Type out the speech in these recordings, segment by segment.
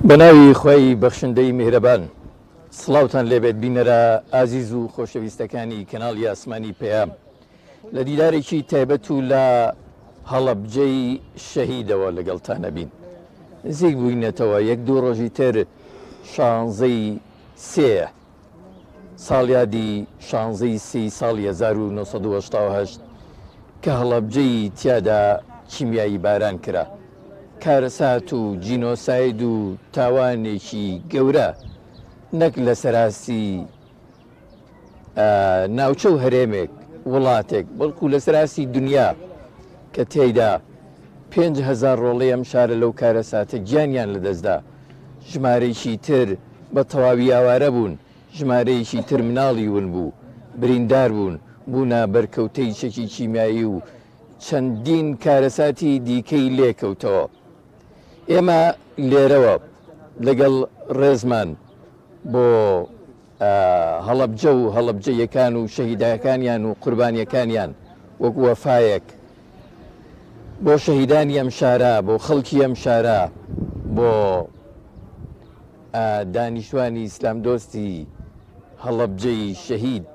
بە ناوی خوای بەخشندەی میهرەبان سڵاوتان لێبێت بینەرە ئازیز و خۆشەویستەکانی کەناڵی ئاسمانی پەیام لە دیدارێکی تایبەت و لە هەڵەبجەی شەهیدەوە لەگەڵتان ئەبین نزیک بووینەتەوە یەک دوو ڕۆژی تر شانزەی سێیە ساڵیادی شانزەی سێی ساڵی 1988 کە هەڵەبجەی تیادا کیمیایی باران کرا کارەسات و جینۆساید و تاوانێکی گەورە نەک لەسەر ئاستی ناوچە و هەرێمێک، وڵاتێک، بەڵکو لەسەر ئاستی دنیا کە تێیدا 5000 ڕۆڵەی ئەم شارە لەو کارەساتە گیانیان لەدەستدا، ژمارەیەکی تر بە تەواوی ئاوارە بوون، ژمارەیەکی تر مناڵی ون بوو، بریندار بوون، بوونە بەرکەوتەی چەکی کیمیایی و چەندین کارەساتی دیکەی لێکەوتەوە. ئێمە لێرەوە لەگەڵ ڕێزمان بۆ هەڵەبجە و هەڵەبجەیەکان و شەهیدەکانیان و قوربانیەکانیان وەک وەفایەک بۆ شەهیدانی ئەم شارە، بۆ خەڵکی ئەم شارە، بۆ دانیشتوانی ئیسلامدۆستی هەڵەبجەی شەهید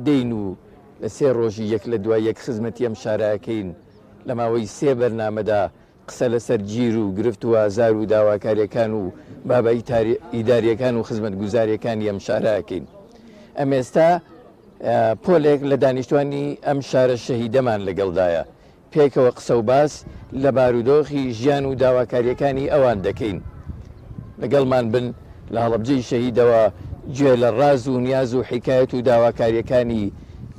دێین و لە سێ ڕۆژی یەک لە دوای یەک خزمەتی ئەم شارە ئەکەین لە ماوەی سێ بەرنامەدا قسە لەسەر گیر و گرفت و ئازار و داواکاریەکان و بابە ئیداریەکان و خزمەتگوزاریەکانی ئەم شارە ئەکەین. ئەمێستا پۆلێک لە دانیشتوانی ئەم شارە شەهیدەمان لەگەڵدایە. پێکەوە قسە و باس لە بارودۆخی ژیان و داواکاریەکانی ئەوان دەکەین. لەگەڵمان بن لە هەڵەبجەی شەهیدەوە گوێ لە ڕاز و نیاز و حیکایەت و داواکاریەکانی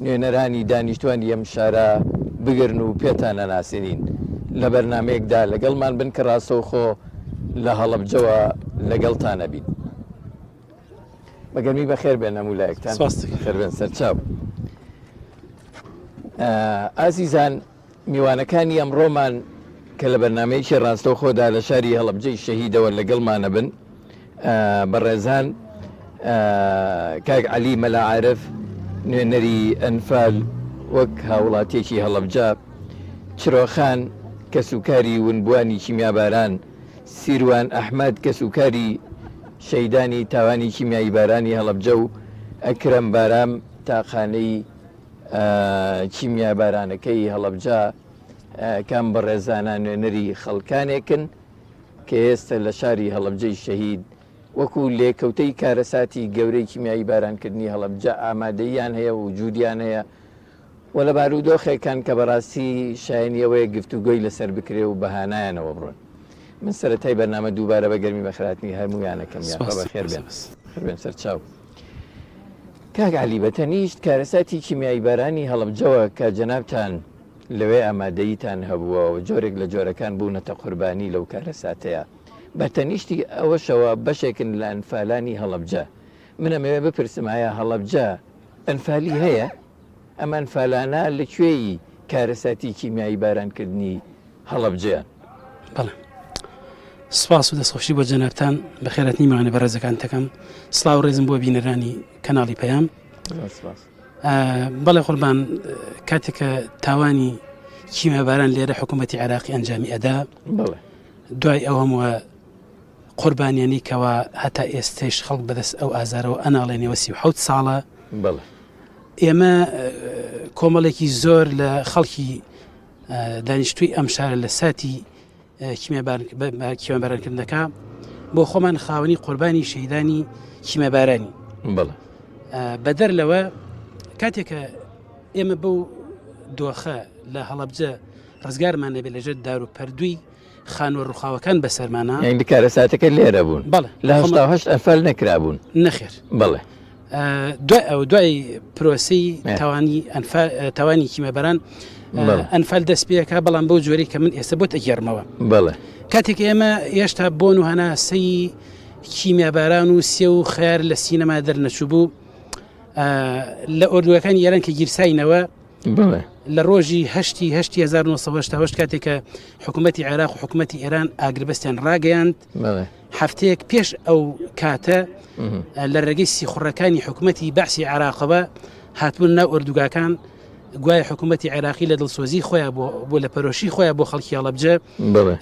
نوێنەرانی دانیشتوانی ئەم شارە بگرن و پێتان ئەناسێنین. لە بەرنامەیەکدا لەگەڵمان بن کە ڕاستەوخۆ لە هەڵەبجەوە لەگەڵتان ئەبین. بە گەرمی بەخێر بێن هەموو لایەکتان. سپاس دەکەم. بەخێر بێن سەرچاو. ئازیزان میوانەکانی ئەمڕۆمان کە لە بەرنامەیەکی ڕاستەوخۆدا لە شاری هەڵەبجەی شەهیدەوە لەگەڵمانە بن بەڕێزان کاک عەلی مەلا عارف نوێنەری ئەنفال وەک هاوڵاتیەکی هەڵەبجە، چرۆخان کەسوکاری ونبووانی کیمیاباران، سیروان ئەحمەد کەسوکاری شەهیدانی تاوانی کیمیاییبارانی هەڵەبجە و ئەکرەم بارام تاقانەی کیمیابارانەکەی هەڵەبجە کام بەڕێزانە نوێنەری خەڵکانێکن کە ئێستە لە شاری هەڵەبجەی شەهید وەکو لێکەوتەی کارەساتی گەورەی کیمیایی بارانکردنی هەڵەبجە ئامادەییان هەیە و وجودیان هەیە و لە بارودۆخێکان کە بەڕاستی شایەنی ئەوەیە گفتوگۆی لەسەر بکرێ و بەهانایانەوە بڕۆن. من سەرەتای بەرنامە دووبارە بە گەرمی بەخێرهاتنی هەموویانەکەم یاخوا بەخێر بێن. بەخێر بێن سەرچاو. کاک عەلی بە تەنیشت کارەساتی کیمیایی بارانی هەڵەبجەوە کە جەنابتان لەوێ ئامادەییتان هەبووە و جۆرێک لە جۆرەکان بوونەتە قوربانی لەو کارەساتەیا، بە تەنیشتی ئەوەشەوە بەشێکن لە ئەنفالانی هەڵەبجە. من ئەمەوێ بپرسم ئایا هەڵەبجە ئەنفالی هەیە؟ ئەم ئەنفالانە لە کوێی کارەساتی کیمیایی بارانکردنی هەڵەبجەیان؟ بەڵێ سپاس و دەستخۆشی بۆ جەنابتان بەخێرهاتنی میوانە بەڕێزەکان دەکەم سڵاو ڕێزم بۆ بینەرانی کەناڵی پەیام بەڵێ قوربان کاتێک کە تاوانی کیمیاباران لێرە حکوومەتی عێراقی ئەنجامی ئەدا دوای ئەو هەمووە قوربانیانی کەوا هەتا ئێستش خەڵک بەدەست ئەو ئازارەوە ئەناڵێنەوە 37 ساڵە ئێمە کۆمەڵێکی زۆر لە خەڵکی دانیشتووی ئەم شارە لە ساتی کیمیابارانکردنەکە بۆ خۆمان خاوەنی قوربانی شەیدانی کیمیابارانی بەدەر لەوە کاتێکە ئێمە بەو دۆخە لە هەڵەبجە ڕزگارمان نەبێت لەژێر دار و پەردووی خانووە ڕوخاوەکان بەسەرمانە یعنی کارەساتەکە لێرە بوون بەڵێ لە هەشت ئەنفال نەکرابوون نەخێر بەڵێ دوای ئەو دوای پرۆسی تاوانی تاوانی کیمەبەران ئەنفال دەست پێەکە بەڵام بەو جۆری کە من ئێستا بۆت ئەگەڕمەوە بەڵێ کاتێک ئێمە هێشتا بۆن و هەناسەی کیمیاباران و سێ و خیار لە سینەما دەرنەچوو بوو لە ئۆردوەکانی ئێران کە گیرساینەوە لە ڕۆژی هەشتی هەشتی 1970 کاتێک کە حکوومەتتی عێراق و حکوومەتتی ئێران ئاگربەستیان ڕاگەیاند هەفتەیەک پێش ئەو کاتە لە ڕێگەی سیخوڕەکانی حکوومەتی بەعسی عێراقەوە هاتبوون ناو ئۆردوگاکان. گوایە حکوومەتی عێراقی لە دڵسۆزی خۆیان بۆ بۆ لە پەرۆشی خۆیان بۆ خەڵکی هەڵەبجە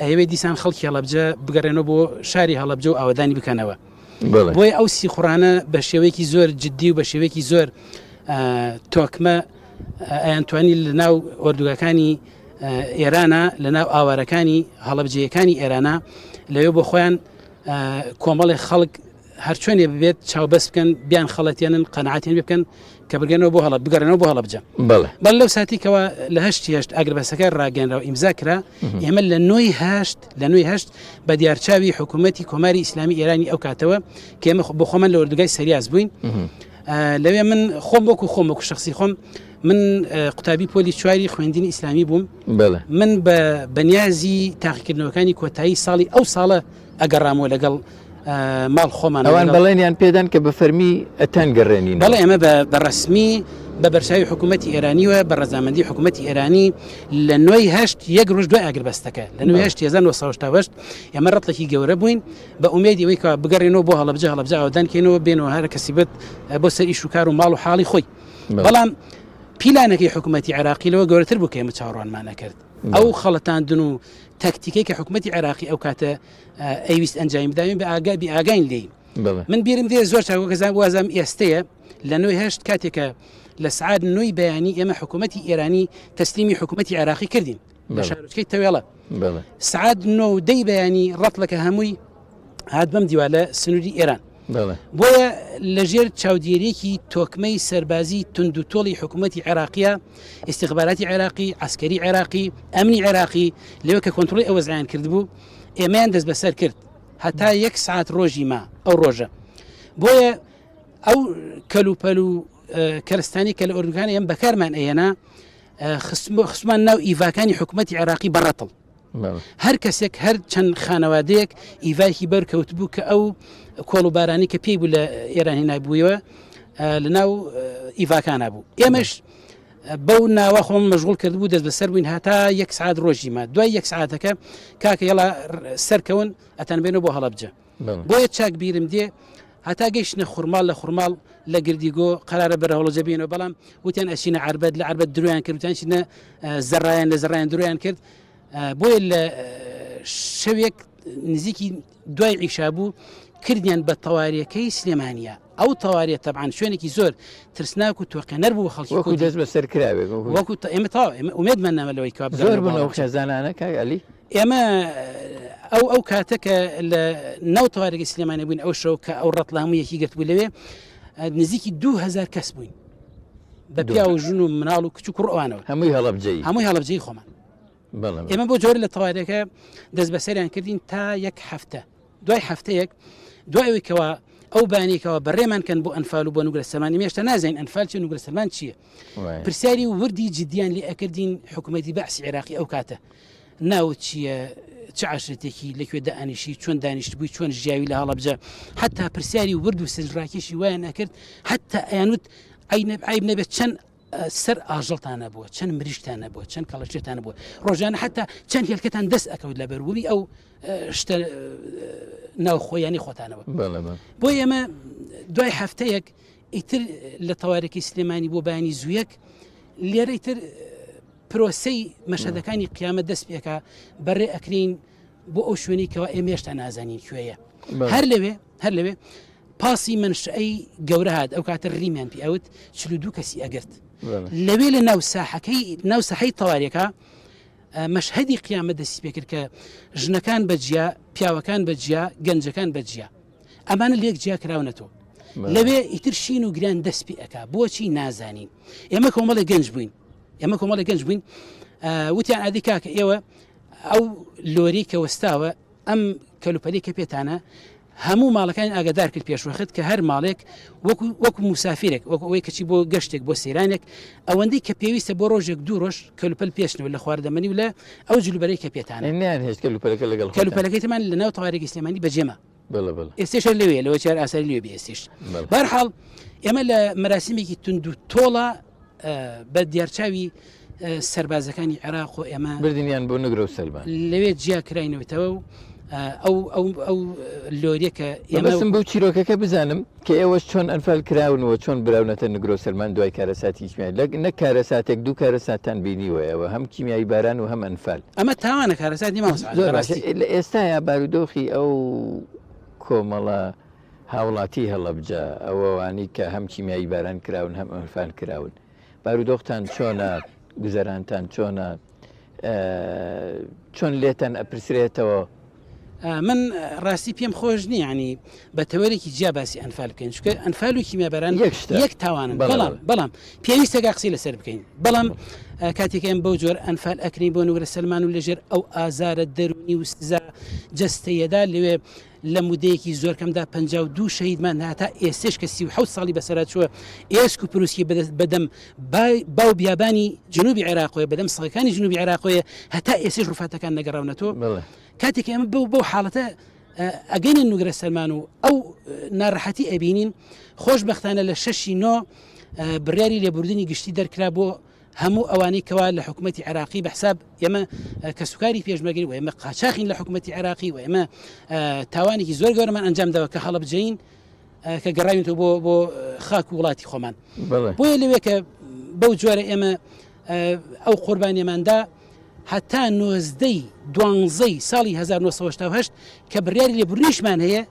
ئەیەوێت دیسان خەڵکی هەڵەبجە بگەڕێنەوە بۆ شاری هەڵەبجە و ئاوەدانی بکەنەوە. بۆیە ئەو سیخوڕانە بە شێوەیەکی زۆر جددی و بە شێوەیەکی زۆر تۆکمە ئەیانتوانی لە ناو ئۆردوگاکانی ئێرانە لە ناو ئاوارەکانی هەڵەبجەیەکانی ئێرانە لەوێ بۆ خۆیان کۆمەڵی خەڵک هەرچۆنێ ببێت چاوبەست بکەن بیان خەڵەتێنن قەنعاتیان بکەن کە بگەنەوە بۆ هەڵە بگەڕێنەوە بۆ هەڵەبجە بەڵ لەو ساتیکەوە لە هەشتی هەشت ئاگربەسەکە ڕاگەنرا و ئیمزا کرا ئێمە لە نۆی هەشت لە نوێی هەشت بە دیارچاوی حکوومەتی کۆماری ئیسلامی ئێرانی ئەو کاتەوە کە ئێمە بۆ خۆمان لە ئۆردوگای سەریاس بووین لەوێ من خۆم وەکو خۆم وەکو شخصی خۆم من قوتابی پۆلی چواری خوێندنی ئیسلامی بووم من بە بەنیازی تاقیکردنەوەکانی کۆتایی ساڵی ئەو ساڵە ئەگەڕامەوە لەگەڵ ماڵ خۆمان ئەوان بەڵێنیان پێدان کە بە فەرمی ئەتان گەڕێنین بەڵێ ئێمە بە ڕسمی بە بەرچاوی حکوومەتی ئێرانیوە بە ڕەزامەندی حکوومەتی ئێرانی لە نۆی هەشت یەک ڕۆژ دوای ئاگربەستەکە لە نۆی هەشت 1970 ئێمە ڕەتڵێکی گەورە بووین بە ئومێدی ئەوەی کە بگەڕێنەوە بۆ هەڵەبجە هەڵەبجە ئاوەدان کەینەوە بێنەوە هەر کەسی بێت بۆ سەر ئیش و کار و ماڵ و حاڵی خۆی بەڵام پیلانەکەی حکوومەتی عێراقی لەوە گەورەتر بوو کە ئێمە چاوەڕوانمان نەکرد ئەو خەڵەتاندن و تەکتیکەی کە حکوومەتی عێراقی ئەو کاتە ئەیویست ئەنجامی بداوین بە ئاگا بی ئاگاین لێی من بیرم دێ زۆر چاوەکەزان وازم ئێستەیە لە نوێ هەشت کاتێکە لە سعات نوێی بەیانی ئێمە حکوومەتی ئێرانی تەسلیمی حکوومەتی عێراقی کردین لە شارۆچکەی تەوێڵە سعات نۆ دەی بەیانی ڕەتڵەکە هەمووی هات بەم دیوە لە سنووری ئێران بۆیە لەژێر چاودێریەکی تۆکمەی سەربازی تونند و تۆڵی حکوومەتی عێراقیە ئیسیخباراتی عێراقی عسکەری عێراقی ئەمنی عێراقی لەوە کە کۆنتترۆلی ئەوە زیان کردبوو ئێمەیان دەست بەسەر کرد هەتا یەک سعات ڕۆژی ما ئەو ڕۆژە بۆیە ئەو کەلوپەل و کەرستانی کە لە ئۆردوگانی ئەم بەکارمان ئەیەنا خستمان ناو ئیڤاکانی حکوومەتتی عێراقی بەڕەتڵ هەر کەسێک هەر چەند خانەوادەیەک ئیڤایکی بەر کەوتبوو کە ئەو کۆڵ و بارانی کە پێی بوو لە ئێران هێنابوویەوە لە ناو ئیڤاکانە بوو ئێمەش بەو ناوە خۆم مەشغول کردبوو دەست بەسەر بووین هەتا یەک سعات ڕۆژی ما دوای یەک سعاتەکە کاکە یڵا سەرکەون ئەتان بێنەوە بۆ هەڵەبجە بۆیە چاک بیرم دێ هەتا گەیشتنە خورماڵ لە خورماڵ لە گردیگۆ قەرارە بەرە هەڵەجە بینەوە بەڵام وتیان ئەچینە عربەت لە عربەت درۆیان کرد وتیان چینە زەڕایان لە زەڕایان درۆیان کرد بۆیە لە شەوێک نزیکی دوای عیشا بوو کردیان بە تەواریەکەی سلێمانە ئەو تەواریە تەبان شوێنێکی زۆر ترسناک و تۆقێنەر بوو خەڵکی وەکو دەست بەسەر کراوێک وەکو ئێمە تا ئێمە ئومێدمان نامە لەوەی کە زۆر بوون ئەو خێزانانە کاک عەلی ئێمە ئەو ئەو کاتە کە لە ناو تەوارێکی سلێمانی بووین ئەو شەو کە ئەو ڕەتڵە هەموو یەکی گرت بوو لەوێ نزیکی 2000 کەس بووین بە پیا و ژن و مناڵ و کچ و کوڕ ئەوانەوە هەمووی هەڵەبجەی هەمووی هەڵەبجەی خۆمان ئێمە بۆ جۆر لە تەوارەکە دەست بەسەریان کردین تا یەک هەفتە دوای هەفتەیەک دوای ئەوەی کەوا ئەو بانێکەوە بەڕێمان کەن بۆ ئەنفال و بۆ نوگرە سەمانی مێشتا نازانین ئەنفال چی نوگرە سەلمان چییە پرسیاری وردی جدیان لێ ئەکردین حکوومەتی بەعسی عێراقی ئەو کاتە ناوت چییە چ عشرەتێکی لەکوێ دانیشی چۆن دانیشت بووی چۆن ژیاوی لە هەڵەبجە حتا پرسیاری ورد و سنجڕاکێشی وایان ئەکرد حتا ئەیانوت عیب نەبێت چەند سەر ئاژەڵتان نەبووە چەند مریشتان نەبووە چەند کەڵەشێتان بووە ڕۆژانە حتا چەند هێلکەتان دەست ئەکەوت لە بەربوومی ئەو شتە ناوخۆیانی خۆتانەوە بۆ ئێمە دوای هەفتەیەک ئیتر لە تەوارێکی سلێمانی بۆ بەیانی زوویەک لێرەی تر پرۆسەی مەشهدەکانی قیامەت دەست پێکا بەڕێ ئەکرین بۆ ئەو شوێنی کەوا ئێمە هێشتا نازانین کوێیە هەر لەوێ هەر لەوێ پاسی منشئەی گەورە هات ئەو کاتە ریمیان پێ ئەوت 42 کەسی ئەگرت لەوێ لە ناو ساحەکەی ناو سەحەی تەوارێکە مەشهدی قیامەت دەستی پێکرد کە ژنەکان بەجیا پیاوەکان بەجیا گەنجەکان بەجیا ئەمانە لێک جیا کراونەتەوە لەوێ ئیتر شین و گران دەست پێ ئەک بۆچی نازانین ئێمە کۆمەڵی گەنج بووین ئێمە کۆمەڵی گەنج بووین وتیان ئادی کاکە ئێوە ئەو لۆری کە وەستاوە ئەم کەلوپەلی کە پێتانە هەموو ماڵەکانی ئاگادار کرد پێشوەخت کە هەر ماڵێک وەکو وەکو موسافیرێک وەکو ئەوەی کەچی بۆ گەشتێک بۆ سەیرانێک ئەوەندەی کە پێویستە بۆ ڕۆژێک دوو ڕۆژ کەلوپەل پێشنەوە لە خواردەمەنی و لە ئەو جلوبەرەی کە پێتانە نیان هێشت کەلوپەلەکە لەگەڵ خۆتان. کەلوپەلەکەیتمان لە ناو تەوارێکی سلێمانی بەجێما بەڵێ بەڵێ. ئێستێش هەر لەوێ لەوە چار ئاساری لێ بێ ئێستێش بەڵێ. بەهەرحاڵ ئێمە لە مەراسیمێکی توند و تۆڵە بە دیارچاوی سەربازەکانی عێراق و ئێمە بردنیان بۆ نگرە و سەلمان لەوێ جیا کراینەوەتەوە و. ئەو ئەو ئەو لۆریە کە ئێمە مەبەستم بوو چیرۆکەکە بزانم کە ئێوەش چۆن ئەنفال کراون و چۆن براونەتە نگرۆ سەلمان دوای کارەساتی کیمیایی لە نەک کارەساتێک دوو کارەساتتان بینیوە ئێوە هەم کیمیایی باران و هەم ئەنفال. ئەمە تاوانە کارەسات نیە مامۆستا عەلی زۆر باشە بەڕاستی. لە ئێستایا بارودۆخی ئەو کۆمەڵە هاوڵاتی هەڵەبجە ئەوەوانی کە هەم کیمیایی باران کراون هەم ئەنفال کراون بارودۆختان چۆنە گوزەرانتان چۆنە چۆن لێتان ئەپرسرێتەوە؟ من ڕاستی پێم خۆش نییە ینی بە تەوەرێکی جیا باسی ئەنفال بکەین چونکە ئەنفال و کیمیاباران یەک تاوانن بەڵام بەڵام پێویستە گا قسەی لەسەر بکەین بەڵام کاتێک ئێم بەو جۆر ئەنفال ئەکرین بۆ نوگرە سەلمان و لەژێر ئەو ئازارە دەرونی و سزا جەستەیەدا لەوێ لە مودەیەکی زۆر کەمدا 52 شەهیدمان هاتا ئێستێش کە 37 ساڵی بەسەرا چووە ئێسک و پروسکی بەدەم باو بیابانی جنوبی عێراقۆیە بەدەم سەگەکانی جنوبی عێراقۆیە هەتا ئێستێش ڕوفاتەکان نەگەڕاونەتەوە کاتێک ئێمە بەو بەو حاڵەتە ئەگەینە نوگرە سەلمان و ئەو ناڕەحەتی ئەبینین خۆشبەختانە لە شەشی نۆ بڕیاری لێبوردنی گشتی دەرکرا بۆ هەموو ئەوانەی کەوا لە حکوومەتی عێراقی بە حساب ئێمە کەسوکاری پێشمەرگەی و ئێمە قاچاخین لە حکوومەتی عێراقی و ئێمە تاوانێکی زۆر گەورەمان ئەنجام داوە کە هەڵەبجەین کە گەڕاوینەوە بۆ بۆ خاک و وڵاتی خۆمان بۆیە لەوێ کە بەو جۆرە ئێمە ئەو قوربانیەماندا هەتا نۆزدەی دوانزەی ساڵی 1970 کە بڕیاری لێبوردنیشمان هەیە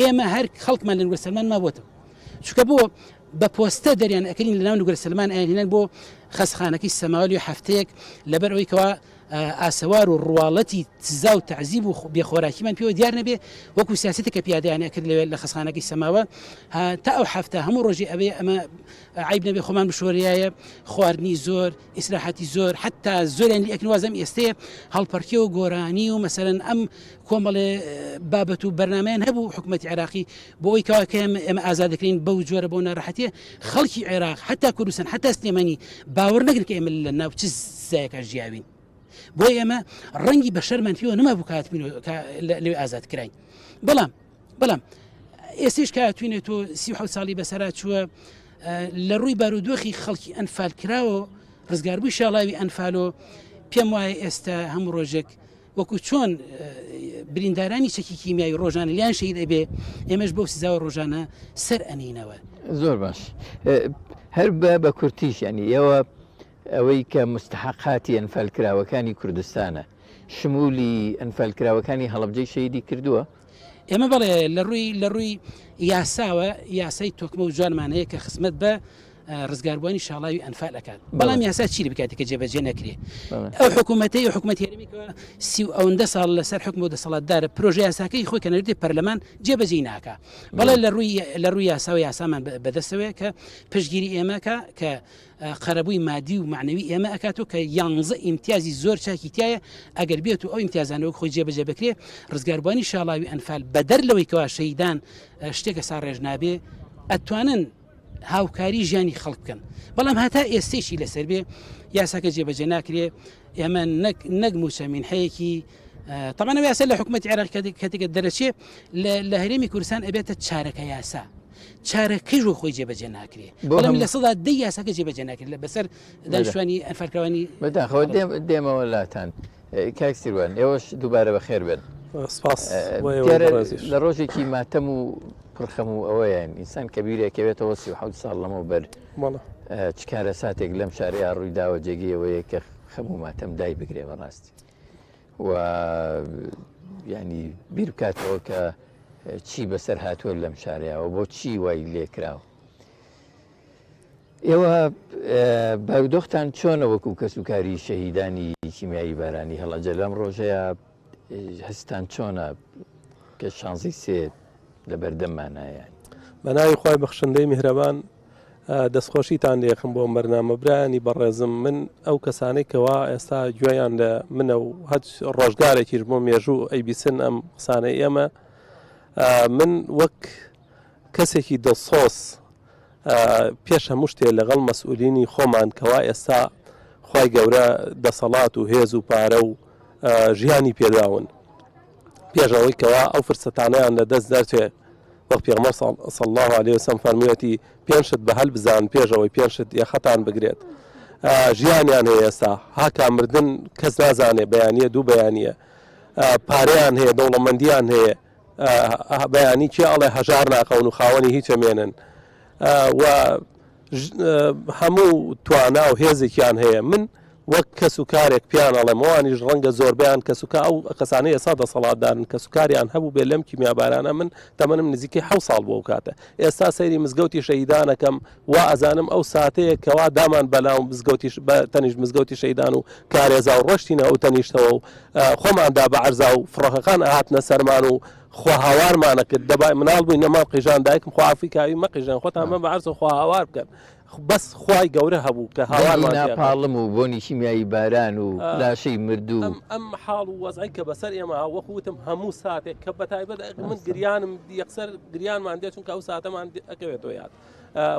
ئێمە هەر خەڵکمان لە نوگرە سەلمان مابووەتەوە چونکە بۆ بە پۆستە دەریان ئەکردین لە ناو نوگرە سەلمان ئەیانهێنان بۆ خەستخانەکەی سەماوەلی هەفتەیەک لەبەر ئەوەی کەوا ئاسەوار و ڕواڵەتی سزا و تەعزیب و بێخۆراکیمان پێوە دیار نەبێ وەکو سیاسەتێک کە پیادەیان ئەکرد لەوێ لە خەستخانەکەی سەماوە تا ئەو هەفتە هەموو ڕۆژی ئەوێ ئەمە عیب نەبێ خۆمان بشۆریایە خواردنی زۆر ئیسراحەتی زۆر حتا زۆریان لێ ئەکرد وازم ئێستێ هەڵپەرکێ و گۆرانی و مەسەرەن ئەم کۆمەڵێ بابەت و بەرنمەیان هەبوو حکوومەتی عێراقی بۆ ئەوی کەوا کە ئێمە ئازاد دەکرین بەو جۆرە بۆ ناڕەحەتیە خەڵکی عێراق حتا کوردستان حتا سلێمانی باوەڕ نەگرن کە ئێمە لە ناو چ سزایەکە ژیاوین بۆ ئێمە ڕەنگی بەشەرمان پێوە نەما بوو کاتبین لەوێ ئازاد کراین بەڵام بەڵام ئێستش کە توینێت تۆ 37 ساڵی بەسەرا چووە لە ڕووی بارودۆخی خەڵکی ئەنفال کراوە ڕزگاربووی شاڵاوی ئەنفالۆ پێم وایە ئێستا هەموو ڕۆژێک وەکو چۆن بریندارانی چەکی کیمیاوی ڕۆژانە لیان شەهید ئەبێ ئێمەش بەو سزاوە ڕۆژانە سەر ئەنینەوە. زۆر باش هەر بە بە کورتیش ینی ئێوە ئەوەی کە مستحقاتی ئەنفالکراوەکانی کوردستانە شمولی ئەنفالکراوەکانی هەڵەبجەی شەهیدی کردووە؟ ئێمە بەڵێ لە ڕووی لە ڕووی یاساوە یاسای تۆکمە و جوانمان هەیە کە خزمەت بە ڕزگاربووانی شاڵاوی ئەنفال ئەکات بەڵام یاسا چی بکات کە جێبەجێ نەکرێ ئەو حکوومەتەی و حکوومەت هەرێمی کە سی و ئەوەندە ساڵ لەسەر حکم و دەسەڵاتدارە پرۆژە یاساکەی خۆی کە نەردی پەرلەمان جێبەجێی ناکا بەڵێ لە ڕووی لە ڕووی یاسا و یاسامان بەدەستەوەیە کە پشتگیری ئێمەکە کە قەرەبووی مادی و معنەوی ئێمە ئەکات و کە یانزە ئیمتیازی زۆر چاکی تایە ئەگەر بێت و ئەو ئیمتیازانە وەک خۆی جێبەجێ بکرێ ڕزگاربووانی شاڵاوی ئەنفال بەدەر لەوەی کەوا شەهیدان شتێکە ساڕێژ نابێ ئەتوانن هاوکاری ژیانی خەڵک بکەن بەڵام هەتا ئێستەیشی لەسەر بێ یاساکە جێبەجێ ناکرێ ئێمە نەک نەک موچە مینحەیەکی طبعا یاسا لە حکوومەت عێراق کەتێکە دەرەچێ لە هەرێمی کوردستان ئەبێتە چارەکە یاسا چارەکەی ژۆ خۆی جێبەجێ ناکرێ بەڵام لە سەدا دە یاساکە جێبەجێ ناکرێت لە بەسەر دانیشتوانی ئەنفالکراوانی بەداخەوە دێمەوە لاتان کاک سیروان ئێوەش دووبارە بەخێر بێن. سپاس بۆ ئێوەی دیارە بەڕێزیش. لە ڕۆژێکی ماتەم و پڕخەم و ئەوەیان ئینسان کە بیرێکەوێتەوە 37 ساڵ لەمەوبەر بەڵێ. چ کارەساتێک لەم شارەیا ڕووی داوە جێگەی ئەوەیە کە خەم و ماتەم دای بگرێ بەڕاستی و ینی بیر بکاتەوە کە چی بەسەر هاتووە لەم شارەیەوە بۆ چی وای لێکراوە ئێوە بارودۆختان چۆنە وەکو کەسوکاری شەهیدانی کیمیایی بارانی هەڵەبجە لەم ڕۆژەیە هەستان چۆنە کە شانزەی سێ لە بەردەممانایە؟ بە ناوی خوای بەخشندەی میهرەبان دەستخۆشیتان لێکم بۆ ئەم بەرنامە برایانی بەڕێزم من ئەو کەسانەی کەوا ئێستا گوێیان لە منە و هەچ ڕۆژگارێکیش بۆ مێژوو ئەیبیسن ئەم قسانەی ئێمە من وەک کەسێکی دڵسۆز پێش هەموو شتێ لەگەڵ مەسئولینی خۆمان کەوا ئێستا خوای گەورە دەسەڵات و هێز و پارە و ژیانی پێداون پێش ئەوەی کەوا ئەو فرسەتانەیان لە دەست دەرچێ وەک پێغەمبەر صلی الله علیه وسلم فەرموویەتی پێنج شت بە هەل بزان پێش ئەوەی پێنج شت یەخەتان بگرێت ژیانیان هەیە ئێستا هاکا مردن کەس نازانێ بەیانیە دوو بەیانیە. پارەیان هەیە دەوڵەمەندیان هەیە بەیانی کێ ئەڵێ هەژار ناکەون و خاوەنی هیچ ئەمێنن و هەموو توانا و هێزێکیان هەیە من وەک کەس و کارێک پیان ئەڵێم ئەوانیش ڕەنگە زۆربیان کەس و ئەو کەسانەی ئێستا دەسەڵاتدارن کەس و کاریان هەبوو بێ لەم کیمیابارانە من تەمەنم نزیکەی حە ساڵ بۆ کاتە ئێستا سەیری مزگەوتی شەهیدانەکەم وا ئەزانم ئەو ساتەیە کەوا دامان بەلاو مزگەوتی بە تەنیشت مزگەوتی شەیدان و کارێزا و ڕۆشتینە ئەو تەنیشتەوە و خۆمان دا بە عەرزا و فڕۆکەکان ئەهاتنە سەرمان و خوا هاوارمانە کرد دەبای مناڵ بووین نەمان قیژان دایکم خوا عەفوی کاوی مەقیژێن خۆتان بەن بە عەرز و خوا هاوار بکەن بەس خوای گەورە هەبوو کە دەنگی هاوارمان پێ ئەکرد. ناپاڵم و بۆنی کیمیایی باران و لاشەی مردوو. ئەم ئەم حاڵ و وەزعەی کە بەسەر ئێمە ها وەکو وتم هەموو ساتێک کە بەتایبەت من گریانم یەکسەر گریانمان دێ چونکە ئەو ساتەمان ئەکەوێتەوە یاد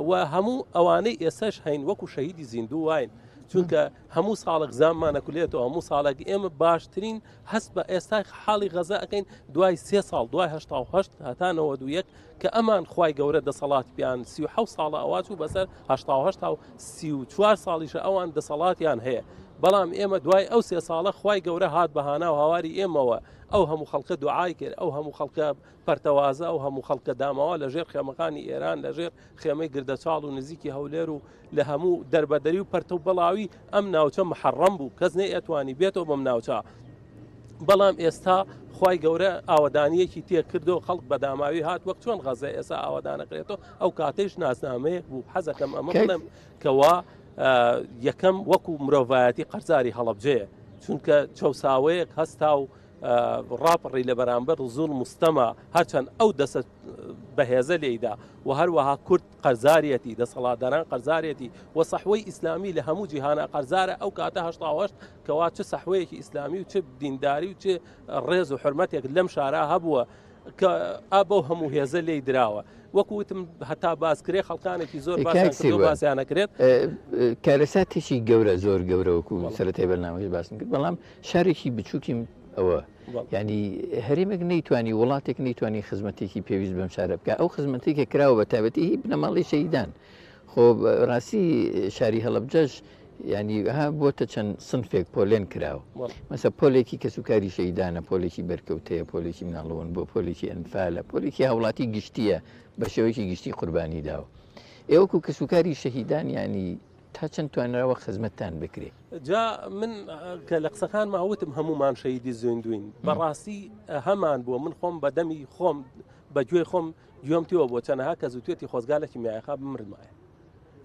و هەموو ئەوانەی ئێسش هەین وەکو شەهیدی زیندوو واین چونکە هەموو ساڵێک زاممان ئەکولێتەوە هەموو ساڵێک ئێمە باشترین هەست بە ئێستا حاڵی غەزە ئەەکەین دوای سێ ساڵ دوای 1970 هەتا 91 کە ئەمان خوای گەورە دەسەڵاتی پیان 37 ساڵە ئەوە چوو بەسەر 1970 و 34 ساڵیشە ئەوان دەسەڵاتیان هەیە بەڵام ئێمە دوای ئەو سێ ساڵە خوای گەورە هات بەهانا و هاواری ئێمەوە ئەو هەموو خەڵکە دوعای کرد ئەو هەموو خەڵکە پەرتەوازە ئەو هەموو خەڵکە داماوە لە ژێر خێمەکانی ئێران لە ژێر خێمەی گردەچاڵ و نزیکی هەولێر و لە هەموو دەربەدەری و پەرتە و بەڵاوی ئەم ناوچە محەڕەم بوو کەس نەیئەتوانی بێتەوە بەم ناوچە بەڵام ئێستا خوای گەورە ئاوەدانیەکی تێکردو خەڵک بەداماوی هات وەک چۆن غەزە ئێستا ئاوەدانەکرێتەوە ئەو کاتەیش ناسنامەیەک بوو حەزەکەم ئەمە بڵێم کەوا یەکەم وەکو مرۆڤایەتی قەرزاری هەڵەبجەیە چونکە چەساوەیەک هەستا و ڕاپەڕی لە بەرامبەر زوڵم و ستەما هەرچەند ئەو دەسە بەهێزە لێیدا و هەروەها کورد قەرزاریەتی دەسەڵاتداران قەرزارێتی و سەحوەی ئیسلامی لە هەموو جیهانە قەرزارە ئەو کاتە هەشتاوەشت کەوا چ سەحوەیەکی ئیسلامی و چ دینداری و چ ڕێز و حرمەتێک لەم شارا هەبووە کە ئا بەو هەموو هێزە لێی دراوە وەکو وتم هەتا باس کرێ خەڵکانێکی زۆر باسیانەکرێت کارەساتێکی گەورە زۆر گەورە وەکو سەرەتای بەرنامەش باسم کرد بەڵام شارێکی بچووکیم ئەوە ینی هەرێمێک نەیتوانی وڵاتێک نەیتوانی خزمەتێکی پێویست بەم شارە بکە ئەو خزمەتێک کە کراوە بە تایبەتی هی بنەماڵی شەیدان خۆ ڕاستی شاری هەڵەبجەش ینی ها بۆتە چەند سنفێک پۆلێن کراوە مەسە پۆلێکی کەسوکاری شەیدانە پۆلێکی بەرکەوتەیە پۆلێکی مناڵەوەن بۆ پۆلێکی ئەنفالە پۆلێکی هاوڵاتی گشتیە بە شێوەیەکی گشتی قوربانی داوە ئێوەکو کەسوکاری شەهیدان ینی تا چەند توانراوە خزمەتتان بکرێ؟ جا من کە لە قسەکانما وتم هەمومان شەهیدی زیندوین بەڕاستی هەمان بووە من خۆم بە دەمی خۆم بە گوێی خۆم گوێم تێوە بۆ چەنەها کەس وتێتی خۆزگا لە کیمیایەخا بمردمایە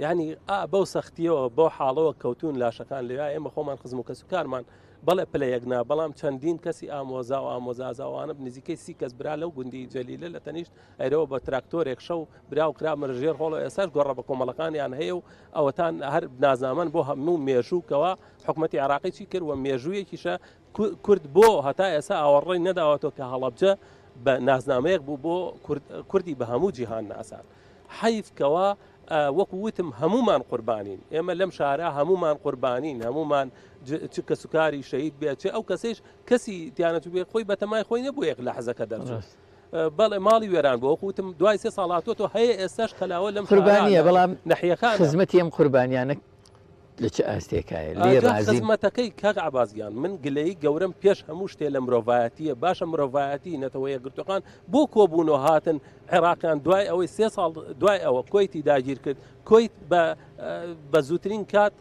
یعنی ئا بەو سەختیەوە بەو حاڵەوە کەوتون لاشەکان لەوێ ئێمە خۆمان خزم و کەس و کارمان بەڵێ پلە یەک نا بەڵام چەندین کەسی ئامۆزا و ئامۆزازاوانە نزیکەی سی کەس برا لەو گوندی جەلیلە لە تەنیشت ئەیرەوە بە تراکتۆرێک شەو برا و کرا مەرژێر هۆڵ ئێساش گۆڕە بە کۆمەڵەکانیان هەیە و ئەوەتان هەر نازنامەن بۆ هەموو مێژوو کەوا حکومەتی عراقی چی کرد و مێژوویەکیشە کورد بۆ هەتا ئێسا ئاوەڕی نەداوەتەوە کە هەڵەبجە بە نازنامەیەک بوو بۆ کوردی بە هەموو جیهان ناسان حەیف کەوا وەکو وتم هەمومان قوربانین ئێمە لەم شارە هەمومان قوربانین هەمومان چ کەسوکاری شەهید بێت چ ئەو کەسیش کەسی تیانەت بێ خۆی بەتەمای خۆی نەبوو یەک لە حەزەکە دەرچوو بەڵێ ماڵی وێران بووە وەکو وتم دوای سێ ساڵ هاتووەتەوە هەیە ئێستاش کەلاوە لەم قوربانیە بەڵام نەحیەکان خزمەتی ئەم قوربانیانە لە چ ئاستێکایە لێ ڕازی خزمەتەکەی کاک عەباس گیان من گلەیی گەورەم پێش هەموو شتێ لە مرۆڤایەتیە باشە مرۆڤایەتی نەتەوە یەکگرتوەکان بۆ کۆبوونەوە هاتن عێراقیان دوای ئەوەی سێ ساڵ دوای ئەوە کۆیتی داگیر کرد کۆیت بە بە زووترین کات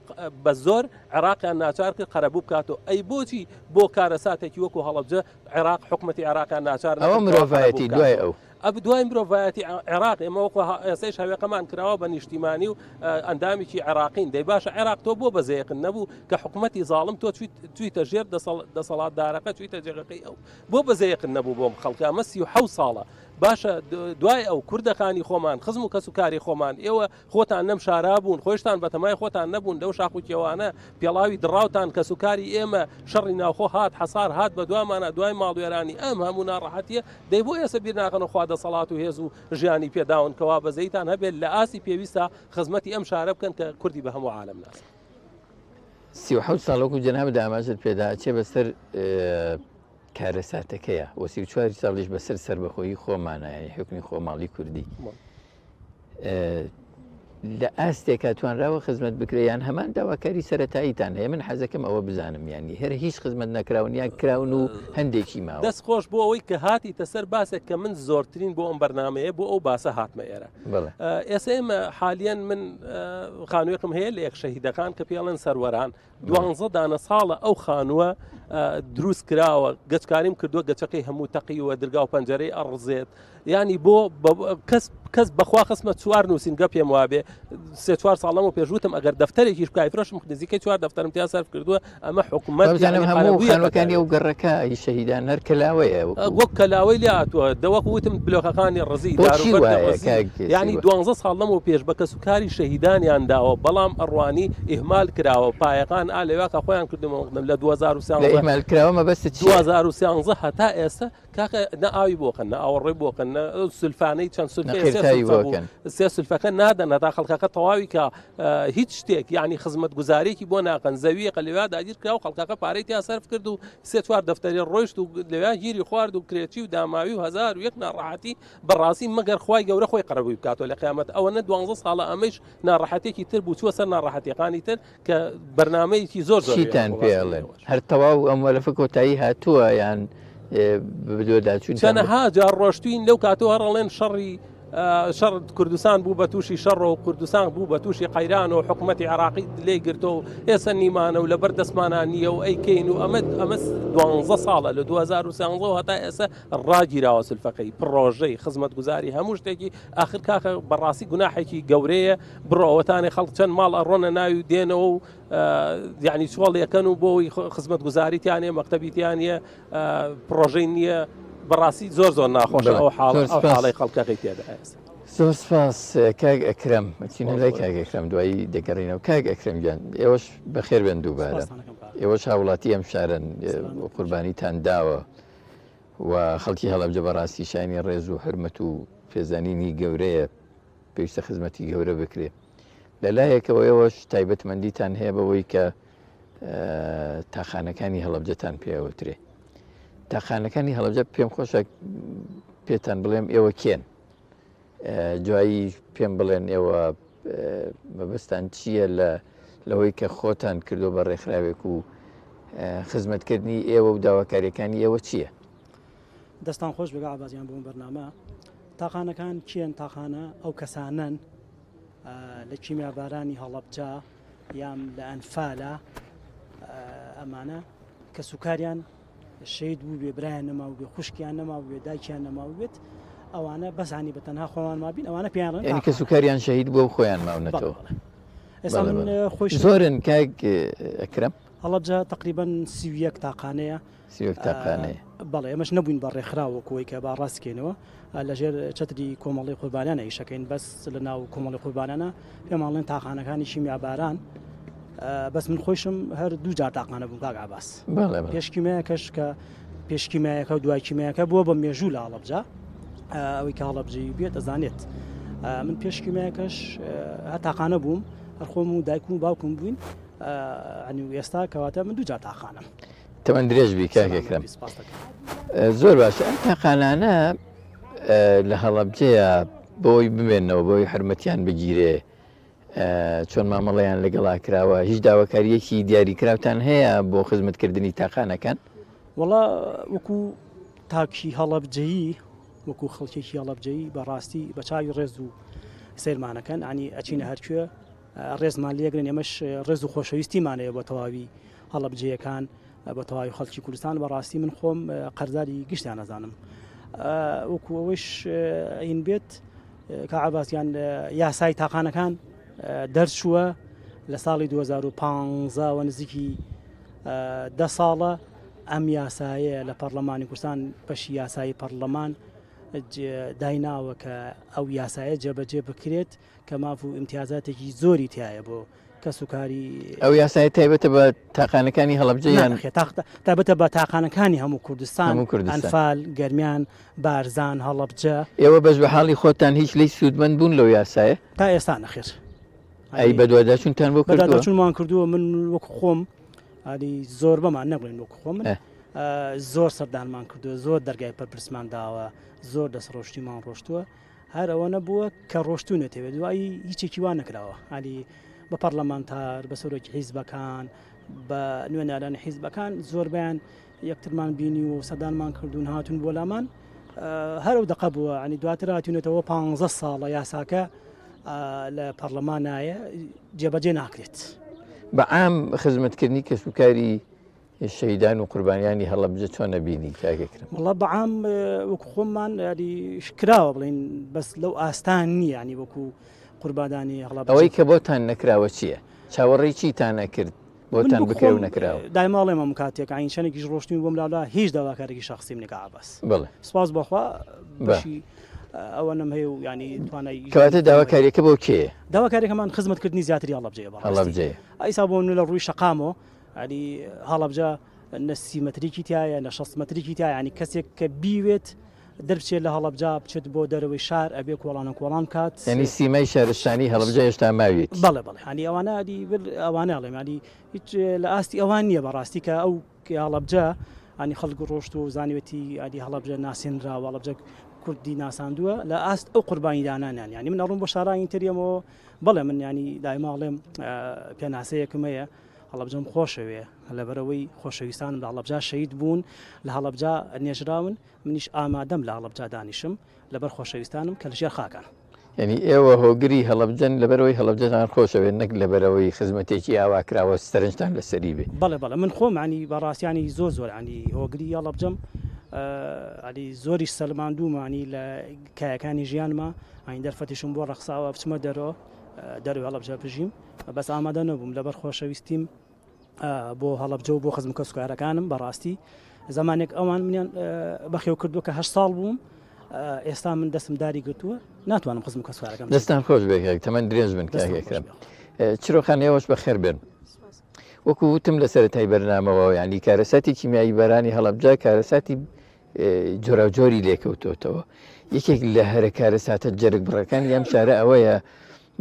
بە زۆر عێراقیان ناچار کرد قەرەبوو بکاتەوە ئەی بۆچی بۆ کارەساتێکی وەکو هەڵەبجە عێراق حکومەتی عێراقیان ناچار ئەوە مرۆڤایەتی دوای ئەو ئەب دوای مرۆڤایەتی عێراق ئێمە وەکو ئێسەیش هەوێقەمان کراوە بە نیشتیمانی و ئەندامێکی عێراقین دەی باشە عێراق تۆ بۆ بەزەیەکن نەبوو کە حکومەتی زاڵم تۆ چویتە ژێر دەسەڵاتدارەکە چویتە جێگەکەی ئەو بۆ بەزەیەکن نەبوو بۆم خەڵکە ئەمە 37 ساڵە باشە دوای ئەو کوردەکانی خۆمان خزم و کەس و کاری خۆمان ئێوە خۆتان لەم شارا بوون، خۆیشتان بەتەمای خۆتان نەبوون لەو شاخ و کێوانە، پێڵاوی دڕاوتان، کەسوکاری ئێمە، شەڕی ناوخۆ هات، حەسار هات بەدوامانا، دوای ماڵوێرانی ئەم هەموو ناڕەحەتییە، دەی بۆ ئێسە بیر ناکەنەوە خوا دەسەڵات و هێز و ژیانی پێ داون کەوا بەزەییتان هەبێت لە ئاستی پێویستا خزمەتی ئەم شارە بکەن کە کوردی بە هەموو عالەم ناساند. 37 ساڵ وەکو جەنابت ئاماژەت پێدا ئەچێ بەسەر کارەساتەکەیە و 34 ساڵیش بەسەر سەربەخۆیی خۆمانە یانی حوکمی خۆماڵی کوردی. لە ئاستێکا توانراوە خزمەت بکرێ یان هەمان داواکاری سەرەتاییتان هەیە من حەزەکەم ئەوە بزانم یانی هەر هیچ خزمەت نەکراون یان کراون و هەندێکی ماوە. دەست خۆش بۆ ئەوەی کە هاتیتە سەر باسێک کە من زۆرترین بۆ ئەم بەرنامەیە بۆ ئەو باسە هاتمە ئێرە. بەڵێ. ئێستا ئێمە حالیەن من خانوویەکم هەیە لە یەک شەهیدەکان کە پێڵێن سەروەران دوانزە دانە ساڵە ئەو خانووە دروست کراوە گەچکاریم کردووە گەچەکەی هەموو تەقیوە درگا و پەنجەرەی ئەڕزێت ینی بۆ کەس کەس بەخوا خستمە چوار نووسینگە پێم وابێ سێ چوار ساڵەمە پێشوتم ئەگەر دەفتەرێکیش بکای فرۆشم نزیکەی چوار دەفتەرم تیا سەرف کردووە ئەمە حکوومەت هەموو خانوەکانی ئەو گەڕەکە ی شەهیدان هەر کەلاوەیە وەک کەلاوەی لێ هاتووە دەوەک وتم بلۆکەکانی ڕزی ینی دوانزە ساڵ لەمەوە پێش بە کەسوکاری شەهیدانیان داوە بەڵام ئەڕوانی ئیهمال کراوە پایەکان ئا لەویا کە خۆیان کردمەوە لە 2013 ئیهمال کراوە مەبەستت چیە؟ 2013 هەتا ئێستا کاکە نە ئاوی بۆکەن نە ئاوەڕۆی بۆکەن نە سولفانەی چەند سولفەیە سێ قیرتاوی سولفە بوو بۆکەن. سێ سولفەکە نادەن هەتا خەڵکەکە تەواوی کە هیچ شتێک یعنی خزمەتگوزارێکی بۆ ناکەن زەویەکە لەویا داگیر کرا و خەڵکەکە پارەی تیا سەرف کرد و سێ چوار دەفتەری ڕۆیشت و لەویا گیری خوارد و کرێچی و داماوی و 1001 ناڕەحەتی بەڕاستی مەگەر خوای گەورە خۆی قەرەبووی بکاتەوە لە قیامەت ئەوەنە دوانزە ساڵە ئەمەیش ناڕەحەتێکی تر بوو چووە سەر ناڕەحەتیەکانی تر کە بەرنامەیەکی زۆر زۆر چیتان پێ ئەڵێن هەر تەواو ئەم مەلەفە کۆتایی هاتووە یان بدۆداچوون چەنەها جار ڕۆشتوین لەو کاتەوە هەر ئەڵێن شەڕی شەڕ کوردستان بوو بە تووشی شەڕ و کوردستان بوو بە تووشی قەیران و حکوومەتی عراقی لێ گرتۆ و ئێستا نیمانە و لەبەر دەستمانان نییە و ئەیکەین و ئەمە ئەمە دوانزە ساڵە لە 2013 هەتا ئێستا ڕاگیراوە سولفەکەی پڕۆژەی خزمەتگوزاری هەموو شتێکی ئاخر کاکە بەڕاستی گوناحێکی گەورەیە بڕۆ ئەوەتانێ خەڵک چەند ماڵ ئەڕۆنە ناوی و دێنەوە و یعنی چۆڵ یەکەن و بۆی خزمەتگوزاری تیانە مەکتەبی تیانە پڕۆژەی نییە بەڕاستی زۆر زۆر ناخۆشە ئەو حاڵ ئەو حاڵی خەڵکەکەی تێدا ئێستا. زۆر سپاس کاک ئەکرەم چینە لای کاک ئەکرەم دوایی دەگەڕینەوە کاک ئەکرەم گیان ئێوەش بەخێر بێن دووبارە ئێوەش هاوڵاتی ئەم شارن قوربانیتان داوە و خەڵکی هەڵەبجە بەڕاستی شایانی ڕێز و حورمەت و پێزانینی گەورەیە، پێویستە خزمەتی گەورە بکرێ. لە لایەکەوە ئێوەش تایبەتمەندیتان هەیە بەوەی کە تاقانەکانی هەڵەبجەتان پێوترێ. تاقانەکانی هەڵەبجە پێم خۆشە پێتان بڵێم ئێوە کێن؟ دوایی پێم بڵێن ئێوە مەبەستان چییە لە لەوەی کە خۆتان کردو بە ڕێکخراوێک و خزمەتکردنی ئێوە و داواکاریەکانی ئێوە چییە؟ دەستان خۆش بێ عبازیان بۆ بەرنامە تاقانەکان کێن تاقانە ئەو کەسانەن لە کیمیابارانی هەڵەبجە یان لە ئەنفالە ئەمانە کەسوکاریان شەهید بووبێ برایان نەماوبێ خوشکیان نەماوبێ دایکیان نەماوبێت ئەوانە بەسانی بە تەنها خۆمان مابین ئەوانە پێیان ڕێن یعنی کەسوکاریان شەهید بووە و خۆیان ماونەتەوە ئێستا من خۆش زۆرن کاک ئەکرەم هەڵەبجە تقریبا 31 تاقانەیە 31 تاقانەیە بەڵێ ئێمەش نەبووین بە ڕێکخراو وەکوی کە با ڕاستکەینەوە لەژێر چەتری کۆمەڵی قوربانیانە ئیشەکەین بەس لە ناو کۆمەڵی قوربانانە پێماڵێن تاقانەکانی شیمیاباران بەس من خۆشم هەر دوو جار تاقانە بووم کاک عباس پێش کیمیایەکەش کە پێش کیمیایەکە و دوای کیمیایەکە بووە بە مێژوو لە هەڵەبجە ئەوەی کە هەڵەبجەی بێت دەزانێت من پێش کیمیایەکەش هەر تاقانە بووم هەر خۆم و دایکم و باوکم بووین ئەنی و ئێستا کەواتە من دوو جار تاقانم تەمەن درێژ بی کاک ئەکرەم زۆر باشە ئەم تاقانانە لە هەڵەبجەیە بۆی بمێنەوە بۆی حرمەتیان بگیرێ چۆن مامەڵەیان لەگەڵا کراوە؟ هیچ داواکارییەکی دیاریکراوتان هەیە بۆ خزمەتکردنی تاقانەکان؟ وەڵا وەکو تاکی هەڵەبجەیی وەکو خەڵکێکی هەڵەبجەیی بەڕاستی بە چاوی ڕێز و سەیرمانەکەن ئەنی ئەچینە هەرکوێ ڕێزمان لێگرن ئێمەش ڕێز و خۆشەویستیمان هەیە بۆ تەواوی هەڵەبجەیەکان بە تەواوی خەڵکی کوردستان بەڕاستی من خۆم قەرزاری گشتیان ئەزانم وەکو ئەوەش ئین بێت کاک عەباس گیان یاسای تاقانەکان دەرچووە لە ساڵی 2015 وە نزیکی دە ساڵە ئەم یاسایە لە پەرلەمانی کوردستان بەشی یاسایی پەرلەمان دایناوە کە ئەو یاسایە جێبەجێ بکرێت کە ماف و ئیمتیازاتێکی زۆری تایە بۆ کەسوکاری. ئەو یاسایە تایبەتە بە تاقانەکانی هەڵەبجە یان؟ نەخێر تایبەتە بە تاقانەکانی هەموو کوردستان، ئەنفال، گەرمیان، بارزان، هەڵەبجە. ئێوە بەش بە حاڵی خۆتان هیچ لێی سوودمەند بوون لەو یاسایە؟ تا ئێستا نەخێر. ئەی بەدواداچوونتان بۆ کردووە؟ بەدواداچوونمان کردووە من وەکو خۆم ئەنی زۆربەمان نەبڵێن وەکو خۆم من زۆر سەردانمان کردووە زۆر دەرگای پەرپرسمان داوە زۆر دەستڕۆشتیمان ڕۆشتووە. هەر ئەوە نەبووە کە ڕۆشتونەتەوێ دوایی هیچێکی وا نەکراوە هەلی بە پەرلەمانتار بە سەرۆکی حیزبەکان بە نوێنەرانی حیزبەکان زۆربیان یەکترمان بینی و سەدانمان کردوون هاتون بۆ لامان هەر ئەو دەقە بووە ینی دواتر هاتوونەتەوە پ ساڵە یاساکە لە پەرلەمانایە جێبەجێ ناکرێت. بە عام خزمەتکردنی کەسوکاری شەهیدان و قوربانیانی هەڵەبجە چۆن ئەبینی کاک ئەکرەم؟ وەڵا بە عام وەکو خۆمان یاری کراوە بڵین بەس لەو ئاستان نییە ینی وەکو قوربادانی هەڵەبجە. ئەوەی کە بۆتان نەکراوە چییە؟ چاوەڕێی چیتان ئەکرد بۆتان بکرێ و نەکراوە؟ دایمە ئەڵێم ئەم کاتێک عین چەنێکیش ڕۆشتوین بۆم لالا هیچ داواکارێکی شەخسیم نیە کاک عەباس. بەڵێ. سپاس بۆ خوا بەشی ئەوەنەم هەیە و ینی توانای کەواتە داواکاریەکە بۆ کێیە؟ داواکاریەکەمان خزمەتکردنی زیاتری هەڵەبجەیە بەڕاستی. هەڵەبجەیە. ئیسا بۆ من لە ڕووی شەقامەوە یانی هەڵەبجە نە سی مەتریکی تایە نە 60 مەتریکی تایە ینی کەسێک کە بیوێت دەربچێت لە هەڵەبجە بچێت بۆ دەرەوەی شار ئەبێ کۆڵانە کۆڵان بکات. یانی سیمای شارستانی هەڵەبجە هێشتا ماویەتی. بەڵێ بەڵێ یانی ئەوانە ئەدی ئەوانە ئەڵێم یانی هیچ لە ئاستی ئەوان نییە بەڕاستی کە ئەو هەڵەبجە ینی خەڵک ڕۆشت و زانیوێتی ئەدی هەڵەبجە ناسێنراوە هەڵەبجە کوردی ناساندووە لە ئاست ئەو قوربانی دانانیان ینی من ئەڕۆم بۆ شارانی تریەمەوە بەڵێ من ینی دایما ئەڵێم پێناسەیەکم هەیە هەڵەبجەم خۆشەوێ لەبەرئەوەی خۆشەویستانم لە هەڵەبجە شەهید بوون لە هەڵەبجە نێژراون منیش ئامادەم لە هەڵەبجە دانیشم لەبەر خۆشەویستانم کە لەژێر خاکان. یانی ئێوە هۆگری هەڵەبجەن لەبەرئەوەی هەڵەبجەتان خۆشەوێت نەک لەبەرئەوەی خزمەتێکی ئاوا کراوە سەرنجتان لەسەری بێ. بەڵێ بەڵێ من خۆم ینی بەڕاستی ینی زۆر زۆر ینی هۆگری هەڵەبجەم ینی زۆریش سەلماندوومە ینی لە کایەکانی ژیانما ینی دەرفەتیشم بۆ ڕەخساوە بچمە دەرەوە دەرەوەی هەڵەبجە بژیم بەس ئامادە نەبووم لەبەر خۆشەویستیم بۆ هەڵەبجە و بۆ خزم کەسوکارەکانم بەڕاستی زمانێک ئەوان منیان بەخێو کردووە کە هە ساڵ بووم ئێستا من دەستم داری گرتووە ناتوانم خزم کەسوارەکەم دەستان خۆش بێ تەمەەن درێژ بن کاکەکرم چرۆخان ئێوەش بەخێر بێن وەکو وتم لە سەرەتای بەرنامەوە ینی کارەساتی کیمیایی بەرانی هەڵەبجە کارەساتی جۆراوجۆری لێکەوتۆتەوە یەکێک لە هەرە کارەساتە جەرگ بڕەکانی ئەم شارە ئەوەیە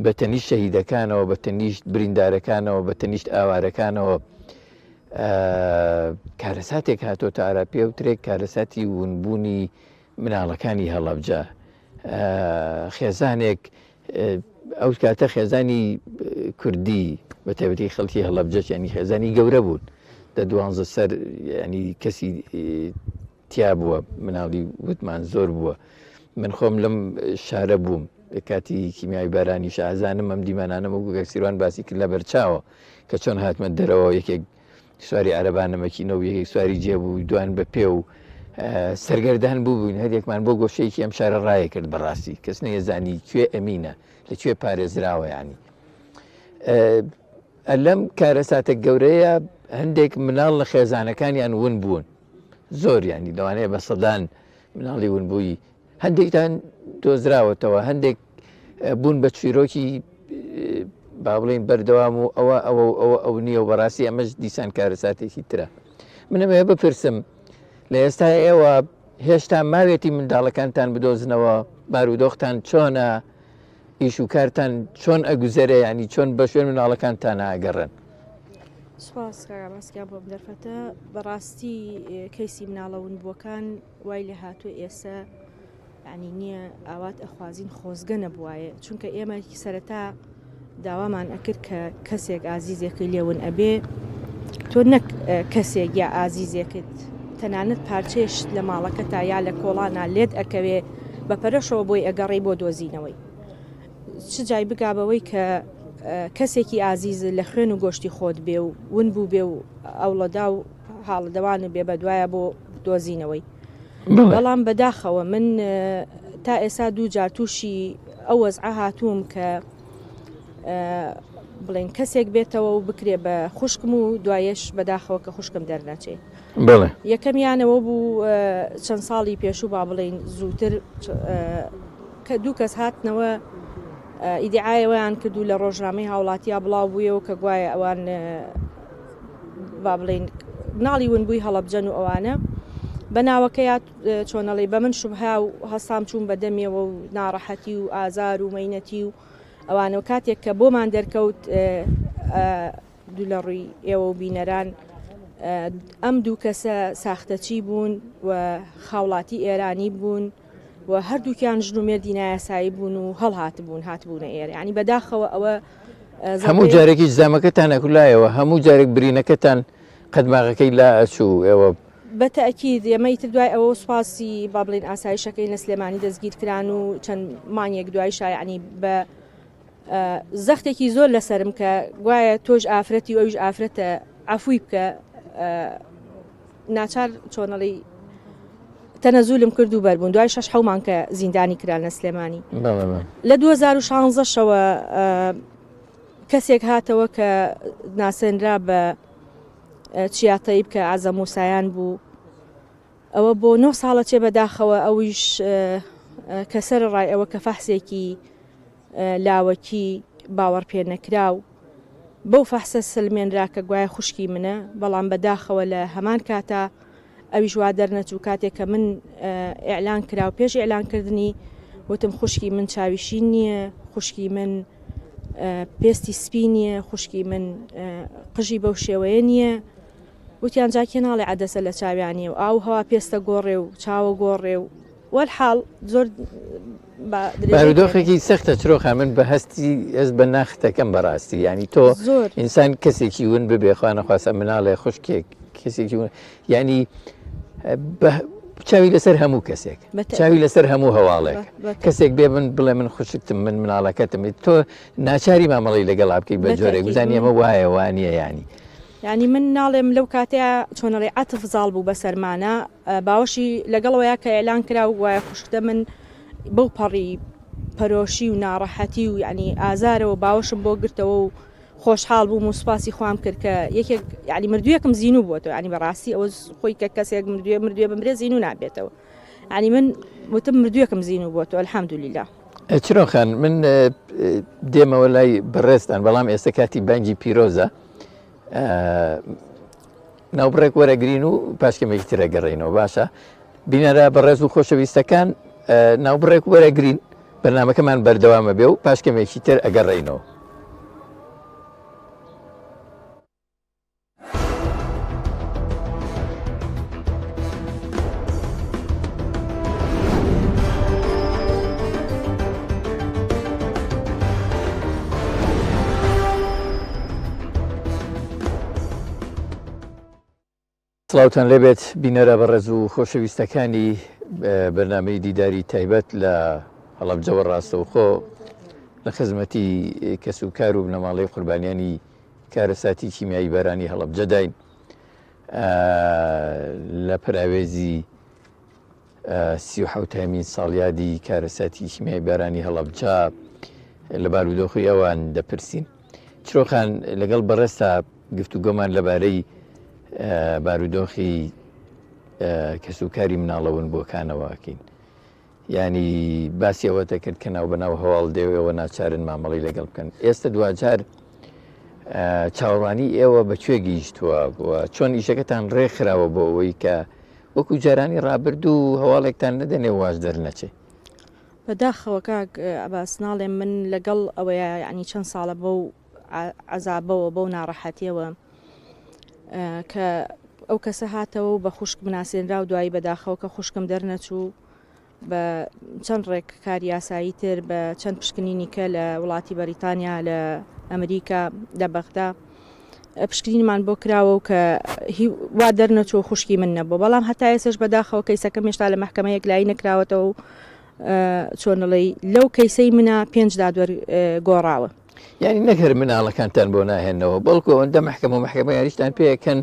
بە تەنیشت شەهیدەکانەوە، بە تەنیشت بریندارەکانەوە، بە تەنیشت ئاوارەکانەوە کارەساتێک هاتۆتە ئارا پێوترێک کارەساتی ونبوونی مناڵەکانی هەڵەبجە خێزانێک ئەو کاتە خێزانی کوردی بە تایبەتی خەڵکی هەڵەبجەش ینی خێزانی گەورە بوون دە دوانزە سەر ینی کەسی تیا بووە مناڵی وتمان زۆر بووە من خۆم لەم شارە بووم لە کاتی کیمیای بارانی شازانم ئەم دیمانانە وەکو کاک سیروان باسی کرد لە بەرچاوە کە چۆن هاتمە دەرەوە یەکێک سواری عەرەبانە مەکینە و یەکێک سواری جێ بوو دوان بە پێ و سەرگەردان بوو بووین هەریەکمان بۆ گۆشەیەکی ئەم شارە ڕایە کرد بەڕاستی کەس نەیەزانی کوێ ئەمینە لە کوێ پارێزراوە ینی لەم کارەساتە گەورەیە هەندێک مناڵ لە خێزانەکانیان ون بوون زۆر ینی لەوانەیە بە سەدان مناڵی ونبووی هەندێکتان دۆزراوەتەوە هەندێک بوون بە چیرۆکی با بڵین بەردەوام و ئەوە ئەوە و ئەوە ئەو نییە و بەڕاستی ئەمەش دیسان کارەساتێکی ترە منەمەیە بپرسم لە ئێستا ئێوە هێشتا ماوێتی منداڵەکانتان بدۆزنەوە بارودۆختان چۆنە ئیش و کارتان چۆن ئەگوزەرێ ینی چۆن بە شوێن مناڵەکانتان ئاگەڕێن سوپاس کاک عەباس گیان بۆ ئەم دەرفەتە بەڕاستی کەیسی مناڵە ونبووەکان وای لێ هاتووە ئێسە یعنی نییە ئاوات ئەخوازین خۆزگە نەبوایە چونکە ئێمە سەرەتا داوامان ئەکرد کە کەسێک ئازیزێکی لێون ئەبێ تۆ نەک کەسێک یا ئازیزێکت تەنانەت پارچەیەشت لە ماڵەکەتا یا لە کۆڵانا لێت ئەکەوێ بە پەرۆشەوە بۆی ئەگەڕێی بۆ دۆزینەوەی چ جای بگا بەوەی کە کەسێکی ئازیز لە خوێن و گۆشتی خۆت بێ و ون بوو بێ و ئەوڵەدا و حاڵدەوان بێ بە دوایە بۆ دۆزینەوەی بەڵام بەداخەوە من تا ئێسا دوو جار تووشی ئەو وەزعە هاتووم کە بڵێن کەسێک بێتەوە و بکرێ بە خوشکم و دوایش بەداخەوە کە خوشکم دەرنەچێ بەڵێ. یەکەمیانەوە بوو چەند ساڵی پێشوو با بڵێین زووتر کە دوو کەس هاتنەوە ئیدعایەوەیان کرد و لە ڕۆژنامەی هاوڵاتیا بڵاو بوویەوە کە گوایە ئەوان با بڵێین مناڵی ونبووی هەڵەبجەن و ئەوانە بە ناوەکەیا چۆنەڵی بە من شوبها و هەستام چوون بە دەمیەوە و ناڕەحەتی و ئازار و مەینەتی و ئەوانە و کاتێک کە بۆمان دەرکەوت دوو لە ڕووی ئێوە و بینەران ئەم دوو کەسە ساختەچی بوون و خاوڵاتی ئێرانی بوون. و هەردووکیان ژن و مێردی نایاسایی بوون و هەڵهاتبوون هاتبوونە ئێرە یعنی بەداخەوە ئەوە هەموو جارێکیش زامەکەتان ئەکولایەوە هەموو جارێک برینەکەتان قەدماغەکەی لا ئەچوو ئێوە بە تەئکید ئێمە ئیتر دوای ئەوە سوپاسی با بڵێین ئاسایشەکەی لە سلێمانی دەستگیر کران و چەند مانگێک دوای شایعنی بە زەختێکی زۆر لەسرم کە گوایە تۆش ئافرەتی و ئەویش ئافرەتە عفوی بکە ناچار چۆنەڵی تەنەزولم کرد و بەربوون دوای شش حەومان کە زیندانی کران لە سلێمانی لە 2016 شەوە کەسێک هاتەوە کە ناسێنرا بە چیا تەیب کە عەزە موسایان بوو ئەوە بۆ نۆ ساڵە چێ بەداخەوە ئەویش کە سەر ڕای ئەوە کە فەحسێکی لاوەکی باوەڕ پێ نەکراو بەو فەحسە سلمێنرا کە گوایە خوشکی منە بەڵام بەداخەوە لە هەمان کاتا ئەویش وا دەرنەچوو کاتێک کە من ئیعلان کرا و پێش ئیعلان کردنی وتم خوشکی من چاوی شین نییە خوشکی من پێستی سپی نییە خوشکی من قژی بەو شێوەیە نییە وتیان جا کێ ناڵێ عەدەسە لە چاویانیە و ئاو هەوا پێستە گۆڕێ و چاوە گۆڕێ و وەلحاڵ زۆر بارودۆخێکی سەختە چرۆخان من بە هەستی ئەس بە ناختەکەم بەڕاستی ینی تۆ زۆر ئینسان کەسێکی ون ببێ خوانەخواسە مناڵێ خوشکێک کەسێکی ون ینی چاوی لەسەر هەموو کەسێک چاوی لەسەر هەموو هەواڵێک کەسێک بێ من بڵێ من خوشکتم من مناڵەکەتم تۆ ناچاری مامەڵی لەگەڵا بکەی بە جۆرێک بزانانی ئەمە وایە وانە ینی ینی من ناڵێم لەو کاتەیە چۆنەڵی عەتف زاڵ بوو بەسەرمانە باوەشی لەگەڵەوەیا کە ئیعلان کرا و گوایە خوشکتە من بەو پەڕی پەرۆشی و ناڕەحەتی و یعنی ئازارەوە باوەشم بۆ گرتەوە و خۆشحاڵ بووم و سوپاسی خوام کرد کە یەکێک یعنی مردوویەکم زینوو بووەتەوە یعنی بەڕاستی ئەوە خۆی کە کەسێک مردووە مردووە بمرێ زینوو نابێتەوە یعنی من وتم مردوویەکم زینوو بووەتەوە الحمدلله. چرۆ خان من دێمەوە لای بەڕێزتان بەڵام ئێستا کاتی بانگی پیرۆزە ناوبڕێک وەرەگرین و پاش کەمێکی تر ئەگەڕێینەوە باشە بینەرە بەڕێز و خۆشەویستەکان ناوبڕێک وەرەگرین بەرنمەکەمان بەردەوامە بێ و پاش کەمێکی تر ئەگەڕێینەوە. سڵاوتان لێبێت بینەرە بەڕێز و خۆشەویستەکانی بەرنامەی دیداری تایبەت لە هەڵەبجەوە ڕاستەوخۆ لە خزمەتی کەس و کار و بنەماڵەی قوربانیانی کارەساتی کیمیایی بارانی هەڵەبجەداین لە پراوێزی 37مین ساڵیادی کارەساتی کیمیای بارانی هەڵەبجە لە بارودۆخی ئەوان دەپرسین. چرۆخان لەگەڵ بەڕێزتا گفتوگۆمان لەبارەی بارودۆخی کەسوکاری مناڵە ونبووەکانەوە ئەکەین. یانی باسی ئەوە دەکرد کە ناو بەناو هەواڵ دێوەوە ناچارن مامەڵی لەگەڵ بکەن. ئێستا دواجار چاوەڕوانی ئێوە بە کوێ گەیشتووە و چۆن ئیشەکەتان ڕێکخراوە بۆ ئەوەی کە وەکو جارانی ڕابردوو هەواڵێکتان نەدەنێ واش دەرنەچێ؟ بەداخەوە کاک عەباس ناڵێم من لەگەڵ ئەوەیە یعنی چەند ساڵە بەو عەزابەوە بەو ناڕەحەتیەوە کە ئەو کەسە هاتەوە و بە خوشک مناسێنرا و دوایی بەداخەوە کە خوشکم دەرنەچوو بە چەند ڕێک کار یاسایی تر بە چەند پشکنینی کە لە وڵاتی بەریتانیا لە ئەمریکا لە بەغدا پشکنینمان بۆ کراوە و کە وا دەرنەچوو خوشکی من نەبوو بەڵام هەتا ئێسش بەداخەوە کەیسەکەم هێشتا لە مەحکەمە یەکلایی نەکراوەتەوە و چۆنڵی لەو کەیسەی منە پێنج دادوەر گۆڕاوە. یعنی نەک هەر مناڵەکانتان بۆ ناهێنەوە بەڵکو ئەوەندە مەحکەمە و مەحکەمە یاریشتان پێکەن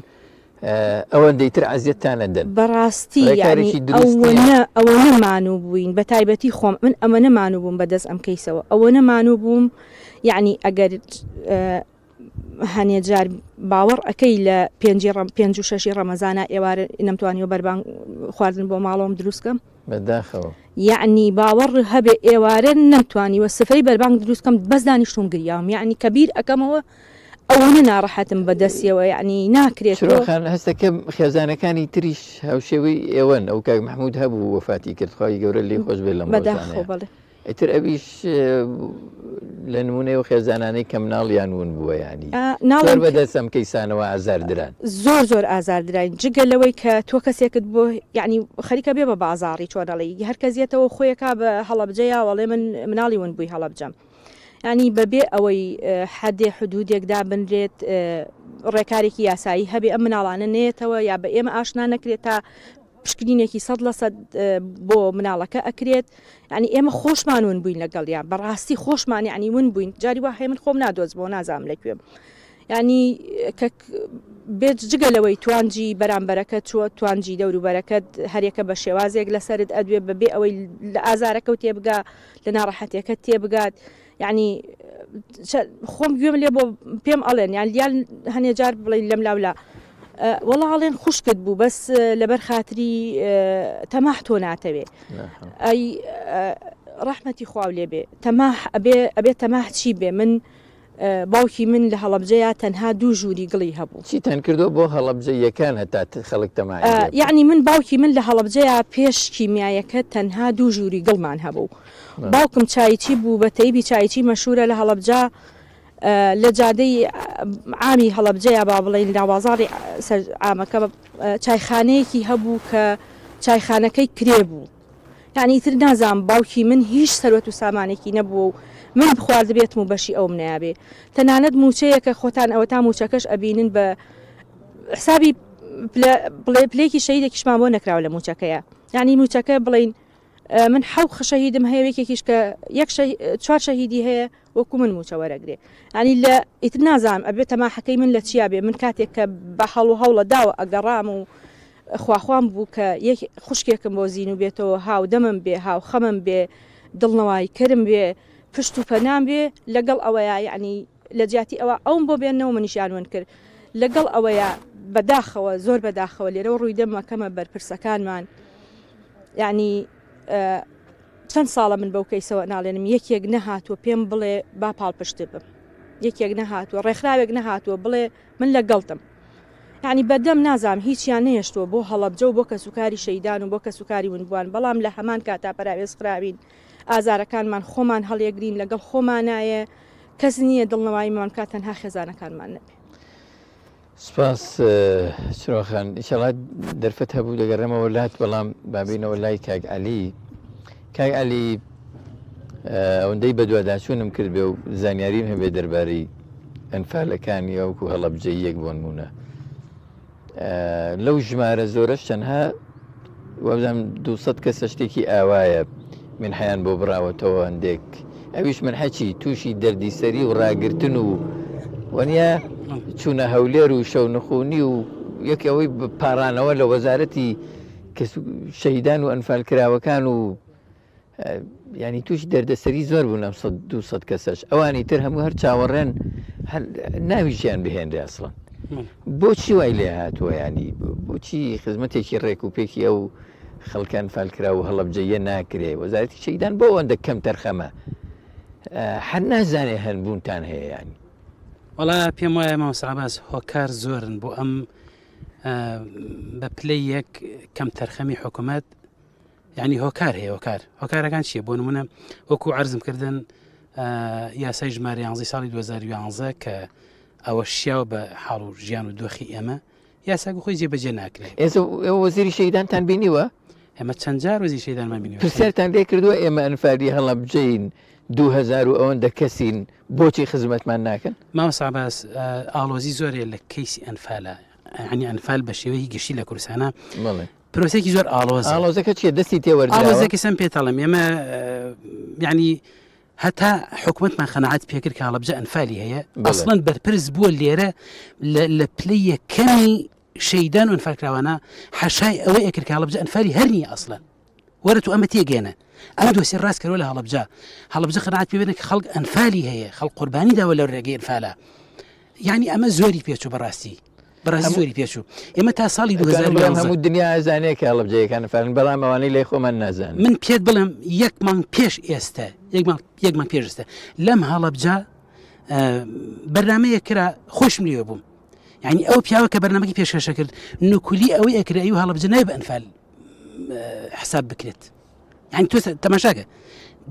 ئەوەندەی تر عەزیەتتان ئەدەن. بەڕاستی یعنی ئەوەنە ئەوەنە مانوو بووین بە تایبەتی خۆم من ئەمەنە مانوو بووم بەدەست ئەم کەیسەوە ئەوەنە مانوو بووم یعنی ئەگەر هەنێ جار باوەڕ ئەکەی لە پێنجی ڕەم پێنج و شەشی ڕەمەزانە ئێوارە نەمتوانیوە بەربانگ خواردن بۆ ماڵەوەم دروست کەم بەداخەوە یعنی باوەڕ هەبێ ئێوارە نەمتوانیوە سفرەی بەربانگ دروست کەم بەس دانیشتوم گریاوم یعنی کە بیر ئەکەمەوە ئەوەنە ناڕەحەتم بەدەستیەوە یعنی ناکرێت تۆ خان هەستەکەم خێزانەکانی تریش هاوشێوەی ئێوەن ئەو کاک محمود هەبوو وەفاتی کرد خوای گەورە لێی خۆش بێت لەم ڕۆژانەیە بەداخەوە بەڵێ. ئیتر ئەویش لە نمونەی و خێزانانەی کە مناڵیان ون بووە ینی ناڵێم بەدەست ئەم کەیسانەوە ئازار دران. زۆر زۆر ئازار دراین جگە لەوەی کە تۆ کەسێکت بۆ یعنی خەریکە بێ بە بازاڕی چۆن ئەڵێی هەر کەس یەتەوە خۆیەکا بە هەڵەبجەیا وەڵێ من مناڵی ون بووی هەڵەبجەم یعنی بەبێ ئەوەی حەدێ حدودێک دابنرێت ڕێکارێکی یاسایی هەبێ ئەم مناڵانە نێتەوە یا بە ئێمە ئاشنا نەکرێت تا پشکنینێکی سەد لە سەد بۆ مناڵەکە ئەکرێت یعنی ئێمە خۆشمان ون بووین لەگەڵیان بەڕاستی خۆشمان یعنی ون بووین جاری وا هەیە من خۆم نادۆزمەوە نازانم لە کوێم یعنی کە بێت جگە لەوەی توانجی بەرامبەرەکە چوە توانجی دەوروبەرەکەت هەرێکە بە شێوازێک لەسرت ئەدوێ بەبێ ئەوەی لە ئازارەکە و تێبگا لە ناڕەحەتەکە تێبگات یعنی خۆم گوێم لێ بۆ پێم ئەڵێن یان لیان هەنێ جار بڵێن لەم لاولا وەڵا ئەڵێن خوشکت بوو بەس لەبەر خاتری تەماح تۆ ناتەوێ ئەی ڕەحمەتی خواو لێبێ تەماح ئەبێ ئەبێ تەماح چی بێ من باوکی من لە هەڵەبجەیە تەنها دوو ژووری گڵی هەبوو. چیتان کردووە بۆ هەڵەبجەییەکان هەتا خەڵک تەماعی لێ بکەن؟ یەعنی من باوکی من لە هەڵەبجەیە پێش کیمیایەکە تەنها دوو ژووری گڵمان هەبوو. باوکم چایچی بوو بە تەیبی چایچی مەشهوورە لە هەڵەبجە لە جادەی عامی هەڵەبجەیە با بڵێین ناوبازاڕی سەر عامەکە چایخانەیەکی هەبوو کە چایخانەکەی کرێ بوو. یانی ئیتر نازانم باوکی من هیچ سەروەت و سامانێکی نەبووە و من خواردبێتم و بەشی ئەوم نەیابێ تەنانەت مووچەیەکە خۆتان ئەوەتا مووچەکەش ئەبینن بە حسابی بڵێ پلێکی شەیدێکیشمان بۆ نەکراوە لە مووچەکەیە یعنی مووچەکە بڵین من حەو شەهیدم هەیە یەکێکیش کە یەک چوار شەهیدی هەیە وەکو من مووچە وەرەگرێ یانی لە ئیتر نازانم ئەبێ تەماحەکەی من لە چیا بێ من کاتێک کە بە هەڵ و هەوڵە داوە ئەگەڕام و خواخوام بوو کە یەک خوشکێکم بۆ زینوو بێتەوە هاودەمم بێ هاوخەمم بێ دڵنەوایی کەرم بێ پشت و پەنام بێ لەگەڵ ئەوەیا یعنی لە جیاتی ئەوە ئەوم بۆ بێنەوە منیشیان ون کرد لەگەڵ ئەوەیا بەداخەوە زۆر بەداخەوە لێرەوە ڕووی دەمەکەمە بەرپرسەکانمان یعنی چەند ساڵە من بەو کەیسەوە ناڵێنم یەکێک نەهاتووە پێم بڵێ با پاڵپشت بم یەکێک نەهاتووە ڕێکخراوێک نەهاتووە بڵێ من لەگەڵتم یعنی بەدەم نازام هیچیان نەهێشتووە بۆ هەڵەبجە و بۆ کەسوکاری شەیدان و بۆ کەسوکاری ونبووان بەڵام لە هەمان کاتا پەراوێز خراوین ئازارەکانمان خۆمان هەڵیەگرین لەگەڵ خۆمانایە کەس نییە دڵنەواییمان بکات تەنها خێزانەکانمان نەبێ. سپاس چرا خان ئیشەڵا دەرفەت هەبوو دەگەڕێمەوە لات بەڵام بابینەوە لای کاک عەلی کاک عەلی ئەوەندەی بەدواداچوونم کرد بێ و زانیاریم هەبێ دەربارەی ئەنفالەکانی ئەوکو هەڵەبجەیەک بۆنمونە لەو ژمارە زۆرەش تەنها وابزانم 200 کەسە شتێکی ئاوایە منحەیان بۆ بڕاوەتەوە هەندێک ئەویش منحەچی تووشی دەردی سەری و ڕاگرتن و وەنیە چوونە هەولێر و شەونخونی و یەک ئەوەی پاڕانەوە لە وەزارەتی شەهیدان و ئەنفالکراوەکان و یانی تووشی دەردەسەری زۆر بوون ئەم 200 کەسەش ئەوانی تر هەموو هەر چاوەڕێن ناویشیان بهێنرێ ئەسڵەن بۆچی وای لێ هاتووە ینی بۆچی خزمەتێکی ڕێک و پێکی ئەو خەڵکان فالکرا و هەڵەبجەیە ناکرێ وەزارەتی شەیدان بۆ ئەوەندە کەم تەرخەمە هەر نازانێ هەن بوونتان هەیە ینی وەڵا پێم وایە مامۆستا عەباس هۆکار زۆرن بۆ ئەم بە پلەی یەک کەم تەرخەمی حکوومەت یعنی هۆکار هەیە هۆکار هۆکارەکان چییە بۆ نمونە وەکو عرضم کردن یاسای ژمارە 11 ساڵی 2011 کە ئەوە شیاوە بە حاڵ و ژیان و دۆخی ئێمە یاساکە خۆی جێبەجێ ناکرێت ئێستا ئێوە وەزیری شەهیدانتان بینیوە؟ ئێمە چەند جار وەزیری شەهیدانمان بینیوە پرسیارتان لێ کردووە ئێمە ئەنفالی هەڵەبجەین 2000 و ئەوەندە کەسین بۆچی خزمەتمان ناکەن؟ مامۆستا عەباس ئاڵۆزی زۆرێ لە کەیسی ئەنفالە یعنی ئەنفال بە شێوەیەکی گشتی لە کوردستانە بەڵێ پرۆسێکی زۆر ئاڵۆز ئاڵۆزەکە چیە دەستی تێوەردراوە ئاڵۆزەکە سم پێتەڵم ئێمە یعنی هەتا حکومەتمان خەناعەت پێکرد کە هەڵەبجە ئەنفالی هەیە ئەسڵەن بەرپرس بووە لێرە لە پلەی یەکەمی شەیدان و ئەنفالکراوانە حەشای ئەوەی ئەکرد کە هەڵەبجە ئەنفالی هەر نییە ئەسڵەن وەرە تو ئەمە تێگەێنە ئەمە دۆسی ڕاست کەرەوە لە هەڵەبجە هەڵەبجە خەناعەت پێ بێنە کە خەڵک ئەنفالی هەیە خەڵک قوربانی داوە لە ڕێگەی ئەنفالە یعنی ئەمە زۆری پێچوو بەڕاستی بەڕاستی زۆری پێچوو ئێمە تا ساڵی 2011 هەموو دنیا ئەزانێ کە هەڵەبجەیەکان فارن بەڵام ئەوانەی لای خۆمان نازانن من پێت بڵێم یەک مانگ پێش ئێستا یەک مانگ یەک مانگ پێش ئێستا لەم هەڵەبجە بەرنمەیە کرا خۆشم لێ بووم یعنی ئەو پیاوە کە بەرنمەکی پێشکەشە کرد نکولی ئەوەی ئەکرا ئەو هەڵەبجە نای بە ئەنفال حساب بکرێت یعنی تۆ تەماشاکە.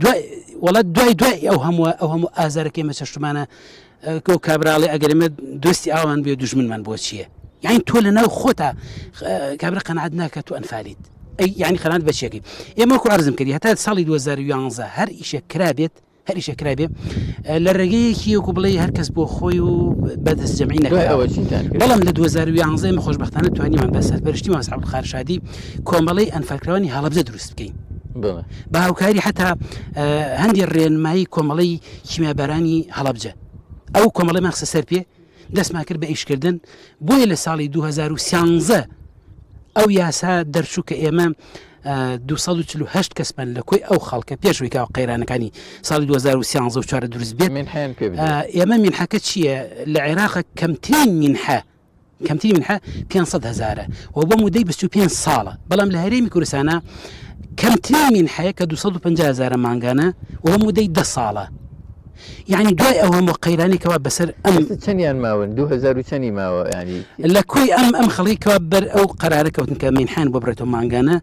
دوای وڵات دوای دوای ئەو هەموو ئەو هەموو ئازارەکەی مە چەشتمانە کۆ کابراڵێ ئەگەر ئێمە دۆستی ئاوان بێ دوژمنمان بۆ چییە؟ یعنی تۆ لە ناو خۆتا کابرا قەنەعەت ناکە تۆ ئەنفالیت ئەی یعنی قەناعەت بە چیەکەی ئێمە وەکو عەرزم کردی هەتا ساڵی 2011 هەر ئیشێک کرابێت هەر ئیشێک کرابێ لە ڕێگەیەکی وەکو بڵێ هەر کەس بۆ خۆی و بەدەست جەمعی نەکراوە بەڵام لە 2011 ئێمە خۆشبەختانە توانیمان بە سەرپەرشتی مامۆستا عەبدولقادر شادی کۆمەڵەی ئەنفالکراوانی هەڵەبجە دروست بکەین بە هاوکاری حتا هەندی ڕێنمایی کۆمەڵەی کیمیابارانی هەڵەبجە ئەو کۆمەڵەمان خستە سەر پێ دەستمان کرد بە ئیشکردن بۆیە لە ساڵی 2013 ئەو یاسا دەرچوو کە ئێمە 248 کەسمان لە کۆی ئەو خەڵکە پێشوەی کاوە قەیرانەکانی ساڵی 2013 و چوارە دروست بێت ئێمە مینحەکە چییە لە عێراق کەمترین مینحە کەمترین منحە 500 هەزارە و بۆ مودەی 25 ساڵە بەڵام لە هەرێمی کوردستانە کەمترین منحەیە کە 250 هەزارە مانگانە و بۆ مودەی 10 ساڵە یعنی دوای ئەو هەموو قەیرانی کەوا بەسەر ئەم چەندیان ماون 2000 چەنی ماوە ینی لە کۆی ئەم ئەم خەڵی کەوا بەر ئەو قەرارە کەوتن کە مینحان بۆ بڕێتەوە مانگانە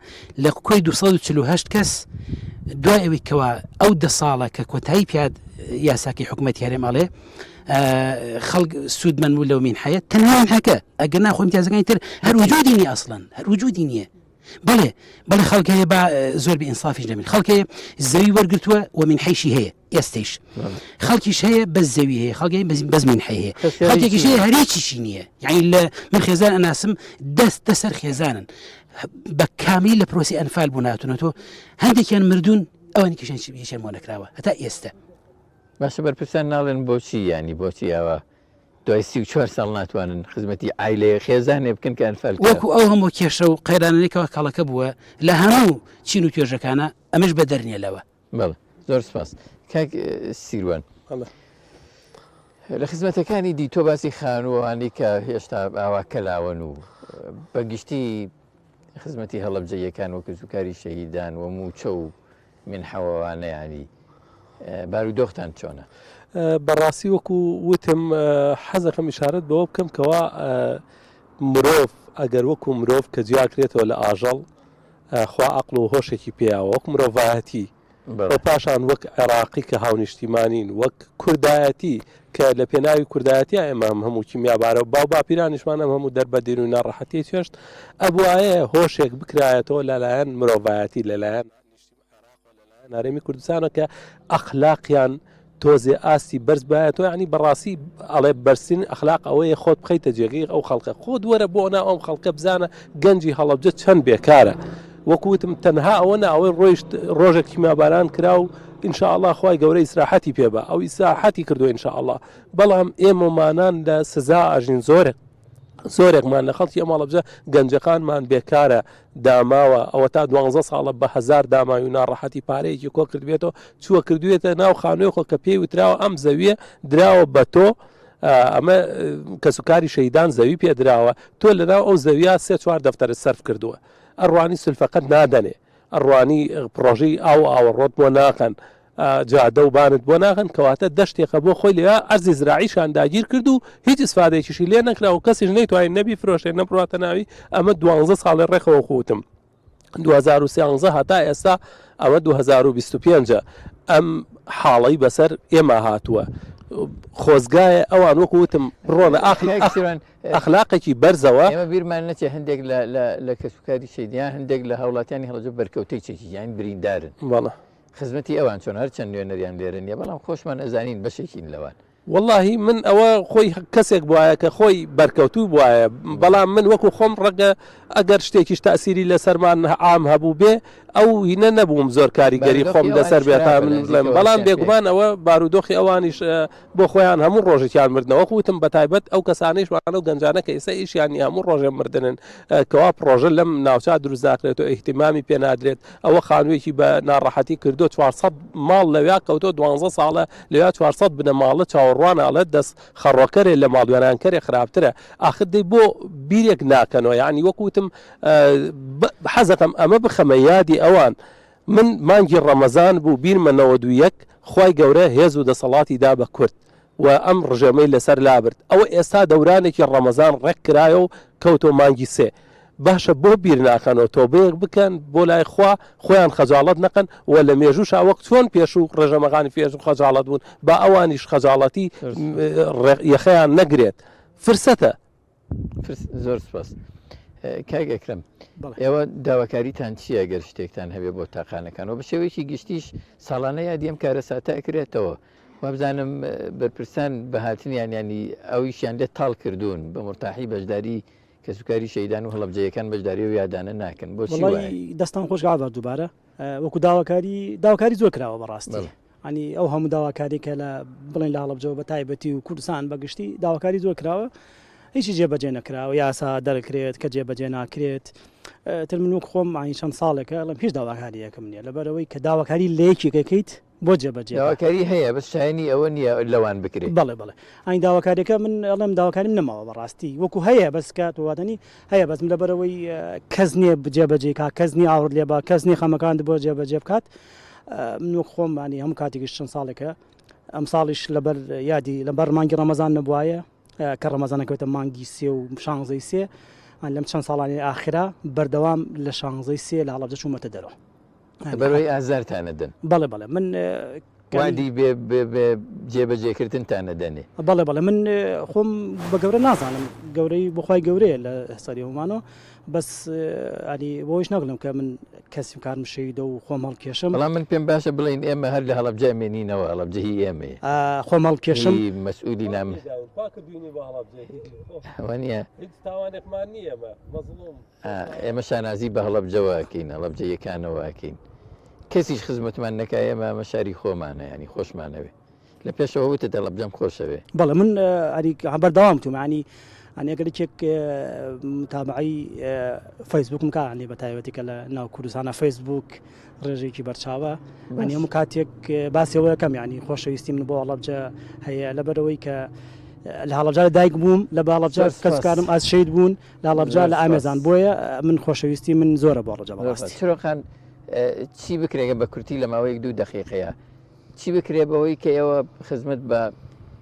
لە کۆی 248 کەس دوای ئەوەی کەوا ئەو دە ساڵە کە کۆتایی پیاد یاساکەی حکوومەتی هەرێم ئەڵێ خەڵک سوودمەند بوو لەو مینحەیە تەنها مینحەکە ئەگەر نا خۆ امتیازەکانی تر هەر وجودی نییە ئەسڵەن هەر وجودی نییە بەڵێ بەڵێ خەڵک هەیە با زۆر بە ئینسافیش نەبین خەڵک هەیە زەوی وەرگرتووە و مینحەیشی هەیە ئێستەیش خەڵکیش هەیە بەس زەوی هەیە خەڵکی بەس مینحەی هەیە خەڵکێکیش هەیە هەرێکیشی نییە یعنی لە من خێزان ئەناسم دەست دەسەر خێزانن بە کامی لە پرۆسی ئەنفال بوون هاتوونەتەوە هەندێکیان مردوون ئەوانی کیشان هیچیان بۆ نەکراوە هەتا ئێستا باشە بەرپرسان ناڵێن بۆچی ینی بۆچی ئاوا دوای 34 ساڵ ناتوانن خزمەتی ئایلەیە خێزانێ بکەن کە ئەنفال وەکو ئەو هەموو کێشە و قەیرانەکەەوە کەڵەکە بووە لە هەموو چین و توێژەکانە ئەمەش بە دەرنیە لەوە. بەڵێ زۆر سپاس کاک سیروان. لە خزمەتەکانی دی تۆ باسی خانووانی کە هێشتا ئاوا کەلاوەن و بەگشتی خزمەتی هەڵەبجەیەکان وەکو زوکاری شەهیدان و موچە و مینحەوەوانە یانی بارودۆختان چۆنە؟ بەڕاستی وەکو وتم حەزەکەم ئیشارەت بەوە بکەم کەوا مرۆڤ ئەگەر وەکو مرۆڤ کە جیاکرێتەوە لە ئاژەڵ خوا عەقڵ و هۆشێکی پێیاوە وەک مرۆڤایەتی و پاشان وەک عێراقی کە هاونیشتیمانین وەک کوردایەتی کە لە پێناوی کوردایەتیا ئێمە ئەم هەموو کیمیابارە و باو باپیرانیشمان ئەم هەموو دەربەدین و ناڕەحەتیەی چێشت، ئەبوایە هۆشێک بکرایەتەوە لەلایەن مرۆڤایەتی لەلایەن لەلایەن هەرێمی کوردستانە کە ئەخلاقیان تۆزێ ئاستی بەرز بایەتەوە یعنی بەڕاستی ئەڵێ بەرزترین ئەخلاق ئەوەیە خۆت بخەیتە جێگەی ئەو خەڵکە خۆت وەرە بۆ ناو ئەم خەڵکە بزانە گەنجی هەڵەبجە چەند بێکارە وەکو وتم تەنها ئەوە نا ئەوەی ڕۆیشت ڕۆژێک کیمیاباران کرا و ان شاء اللە خوای گەورە ئیسراحەتی پێ بە ئەو ئیسراحەتی کردو ان شاء اللە بەڵام ئێمەمانان لە سزا ئەژین زۆرێک زۆرێکمان لە خەڵکی ئەم هەڵەبجە گەنجەکانمان بێکارە داماوە ئەوە تا دوانزە ساڵە بە هەزار داماوی و ناڕەحەتی پارەیەکی کۆ کردبێتەوە چووە کردوێتە ناو خانووی خۆ کە پێی وتراوە ئەم زەویە دراوە بە تۆ ئەمە کەسوکاری شەیدان زەوی پێدراوە تۆ لەناو ئەو زەویە سێ چوار دەفتەرت سەرف کردووە ئەڕوانی سولفەکەت نادەنێ ئەڕوانی پڕۆژەی ئاو و ئاوەڕۆت بۆ ناکەن جادە و بانت بۆ ناکەن کەواتە دەشتێکە بۆ خۆی لەوێ ئەرزی زراعیشان داگیر کرد و هیچ ئیسفادەیەکیشی لێ نەکرا و کەسیش نەیتوانی نە بیفرۆشێ نە بڕواتە ناوی ئەمە دوانزە ساڵێ ڕێکەوە خوتم 2013 هەتا ئێستا ئەمە 2025 ئەم حاڵەی بەسەر ئێمە هاتووە خۆزگایە ئەوان وەکو وتم بڕۆنە ئاخر ئەخلاقێکی بەرزەوە. ئێمە بیرمان نەچێ هەندێک لە لە لە کەسوکاری شەهید یان هەندێک لە هاوڵاتیانی هەڵەبجە بەرکەوتەی چەکی یان بریندارن. بەڵێ. خزمەتی ئەوان چۆن هەرچەند نوێنەریان لێرە نییە بەڵام خۆشمان ئەزانین بەشێکین لەوان. وەڵاهی من ئەوە خۆی کەسێک بوایە کە خۆی بەرکەوتوو بوایە بەڵام من وەکو خۆم ڕەنگە ئەگەر شتێکیش تەئسیری لەسەرمان عام هەبووبێ ئەو هینە نەبووم زۆر کاریگەری بارودۆخی خۆم ئەوانیش لەسەر بێ تا خراپە من لە بڵێم نزیکەوە بەڵام هەستیان پێ بێگومان ئەوە بارودۆخی ئەوانیش بۆ خۆیان هەموو ڕۆژێکیان مردنە وەکو وتم بەتایبەت ئەو کەسانەیش وانە و گەنجانە کە ئێستا ئیشیان نیە هەموو ڕۆژێ مردنن کەوا پڕۆژە لەم ناوچە دروست ناکرێت و ئیهتیمامی پێ نادرێت ئەوە خانوویەکی بە ناڕەحەتی کردو 400 ماڵ لەویا کەوتۆ 12 ساڵە لەویا 400 بنەماڵە چاوەڕوانە ئەڵێت دەست خەڕۆکەرێ لە ماڵوێرانکەرێ خراپترە ئاخر دەی بۆ بیرێک ناکەنەوە یعنی وەکو وتم حەزەکەم ئەمە بخەمە یادی ئەوان من مانگی ڕەمەزان بوو بیرمە 91 خوای گەورە هێز و دەسەڵاتی دا بە کورد و ئەم ڕژێمەی لەسەر لابرد ئەوە ئێستا دەورانێکی ڕەمەزان ڕێک کرایە و کەوتۆ مانگی سێ. باشە بۆ بیر ناکەنەوە تۆبەیەک بکەن بۆ لای خوا خۆیان خەجاڵەت نەکەن و لە مێژووشا وەک چۆن پێشوو ڕێژەمەکانی پێشوو خەجاڵەت بوون با ئەوانیش خەجاڵەتی یەخەیان نەگرێت فرسەتە. زۆر سپاس کاک ئەکرەم ئێوە داواکاریتان چییە گەر شتێکتان هەبێ بۆ تاقانەکان و بە شێوەیەکی گشتیش ساڵانە یادی ئەم کارەساتە ئەکرێتەوە وابزانم بەرپرسان بە هاتنیان ینی ئەویشیان لێ تاڵ کردوون بە مرتاحی بەشداری کەسوکاری شەیدان و هەڵەبجەیەکان بەشداری و یادانە ناکەن بۆ دەستان خۆش گاڵ دووبارە وەکو داواکاری داواکاری زۆر کراوە بەڕاستی ینی ئەو هەموو داواکاری کە لە بڵێن لە هەڵەبجەوە بە تایبەتی و کوردستان بەگشتی داواکاری زۆر کراوە هیچی جێبەجێ نەکراوە یاسا دەرکرێت کە جێبەجێ ناکرێت تر من وەک خۆم ئاین چەند ساڵێکە ئەڵم هیچ داواکاریەکەم نییە لەبەرەوەی کە داواکاری لە یەکێکەکەیت بۆ جێبەجێ داواکاری هەیە بەس شایەنی ئەوە نییە لەوان بکرێت. بەڵێ بەڵێ ئاین داواکاریەکە من ئەڵێم داواکاریم نەماوە بەڕاستی وەکو هەیە بەس کە تۆوادەنی هەیە بەس من لەبەرەوەی کەس نییە جێبەجێ کا کەس نییە ئاوڕ لێ با کەس نییە خەمەکان بۆ جێبەجێ بکات من وەک خۆم ینی هەموو کاتێکیش چەند ساڵێکە ئەم ساڵیش لەبەر یادی لەبەر مانگی ڕەمەزان نەبوایە کە ڕەمەزانەکەوتە مانگی سێ و شانزەی سێ لەم چەند ساڵانی ئاخرا بەردەوام لە شانزەی سێ لە هەڵەبجە چوومەتە دەرەوە لەبەرئەوەی ئازارتان ئەدەن. بەڵێ بەڵێ من وادی بێ بێ بێ جێبەجێکردنتان ئەدەنێ. بەڵێ بەڵێ من خۆم بە گەورە نازانم گەورەی بۆ خوای گەورەیە لە سەری هەموومانەوە بەس ئەنی بۆیش ناگلم کە من کەسیم کارم شەیدە و خۆم هەڵکێشم بەڵام من پێم باشە بڵێین ئێمە هەر لە هەڵەبجە ئەمێنینەوە هەڵەبجە هی ئێمەیە خۆم هەڵکێشم هی مەسئولی نام خوا کردوینی بە هەڵەبجە وانە هیچ تاوانێکمان نییە بە مەزڵوم ئێمە شانازی بە هەڵەبجەوە ئەکەین، هەڵەبجەییەکانەوە ئەکەین. کەسیش خزمەتمان نەکا ئێمە ئەمە شاری خۆمانە یانی خۆشمانەوێ. لە پێشەوە وتت هەڵەبجەم خۆشەوێ. بەڵێ من ئەری بەردەوام توم ینی ئەنی ئەگەر یەکێک متابعەی فەیسبوکم کا ینی بە تایبەتی کە لە ناو کوردستانە فەیسبوک ڕێژێکی بەرچاوە ئەنی هەموو کاتێک باسی ئەوە یەکەم ینی خۆشەویستی من بۆ هەڵەبجە هەیە لەبەرەوەی کە لە هەڵەبجە دایک بووم لە باڵەبجە کەسکارم ئاز شەید بوون لە هەڵەبجە لە ئامێزان بۆیە من خۆشەویستی من زۆرە بۆ ڕەجە بەڕاستی. چرۆخان چی بکرێگە بە کورتی لە ماوەیەک دوو دەقیقەیە چی بکرێ بەوەی کە ئێوە خزمەت بە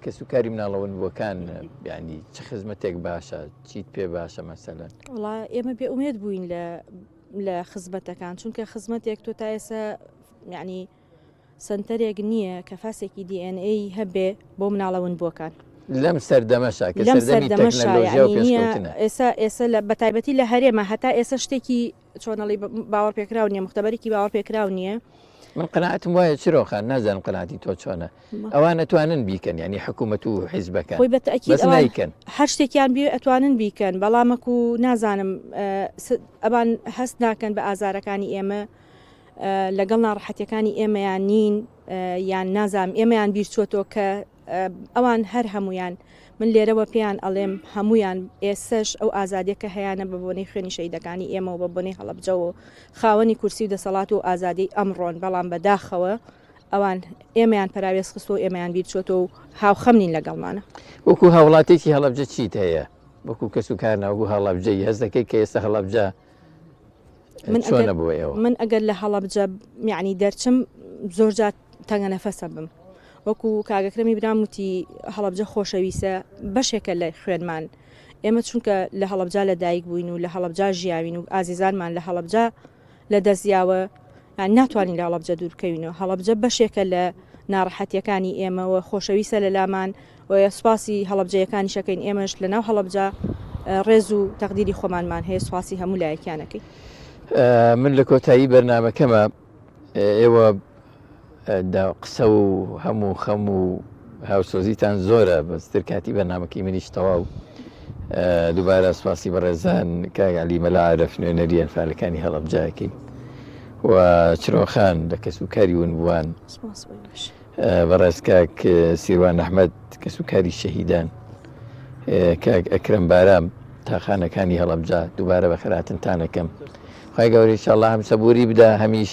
کەسوکاری مناڵە ونبووەکان یعنی چ خزمەتێک باشە چیت پێ باشە مەسەلەن؟ وڵا ئێمە بێ ئومێد بووین لە لە خزمەتەکان چونکە خزمەتێک تۆ تا ئێستا یعنی سەنتەرێک نییە کە فاسێکی دی ئێن ئەی هەبێ بۆ مناڵە ونبووەکان. لەم سەردەمەشا کە لەم سەردەمی سەردەمەشا تەکنەلۆژیا و یعنی نییە پێشکەوتنە. ئێسا ئێسا لە بەتایبەتی لە هەرێمە هەتا ئێسا شتێکی چۆنەڵی باوەڕپێکراو نییە مختبەرێکی باوەڕپێکراو نییە. من قەناعەتم وایە چرۆ خان نازانم قەناعەتی تۆ چۆنە ئەوان ئەتوانن بیکەن یعنی حکوومەت و حیزبەکان خۆی بە تەئکید بەس ئەوان نایکەن. هەر شتێکیان بوێ ئەتوانن بیکەن بەڵام وەکو نازانم ئەوان هەست ناکەن بە ئازارەکانی ئێمە لەگەڵ ناڕەحەتیەکانی ئێمەیان نین یان نازانم ئێمەیان بیرچووەتەوە کە ئەوان هەر هەمویان من لێرەوە پێیان ئەڵێم هەمویان ئێسش ئەو ئازادیە کە هەیانە بە بۆنەی خوێنی شەیدەکانی ئێمەوە بە بۆنەی هەڵەبجەوە خاوەنی کورسی و دەسەڵات و ئازادی ئەمڕۆن بەڵام بەداخەوە ئەوان ئێمەیان پەراوێز خستووە ئێمەیان بیرچۆتەوە و هاوخەم نین لەگەڵمانە. وەکو هاوڵاتێکی هەڵەبجە چیت هەیە وەکو کەس و کار ناوەکو هەڵەبجەی هەست دەکەی کە ئێستا هەڵەبجە من چۆنە بۆ ئێوە؟ من ئەگەر لە هەڵەبجە یعنی دەرچم زۆر جار تەنگە نەفەسە بم وەکو کاگەکرەمی برام وتی هەڵەبجە خۆشەویستە بەشێکە لە خوێنمان ئێمە چونکە لە هەڵەبجە لە دایک بووین و لە هەڵەبجە ژیاوین و ئازیزانمان لە هەڵەبجە لە دەستیاوە ناتوانین لە هەڵەبجە دوور بکەوینەوە هەڵەبجە بەشێکە لە ناڕەحەتیەکانی ئێمەوە خۆشەویستە لە لامان و سوپاسی هەڵەبجەیەکانیش ئەکەین ئێمەش لە ناو هەڵەبجە ڕێز و تەقدیری خۆمانمان هەیە سوپاسی هەموو لایەکیان ئەکەین. من لە کۆتایی بەرنامەکەمە ئێوە قسە و هەموو خەم و هاوسۆزیتان زۆرە بەستر کاتی بەرنامەکەی منیش تەواو دووبارە سوپاسی بەڕێزان کاک عەلی مەلا عارف نوێنەری ئەنفالەکانی هەڵەبجە ئەکەین و چرۆخان لە کەس و کاری ونبووان بەڕێز کاک سیروان ئەحمەد کەسوکاری شەهیدان کاک ئەکرەم بارام تاقانەکانی هەڵەبجە دووبارە بەخێرهاتنتان ئەکەم خوای گەورە ئینشاءاللە هەم سەبوری بدا هەمیش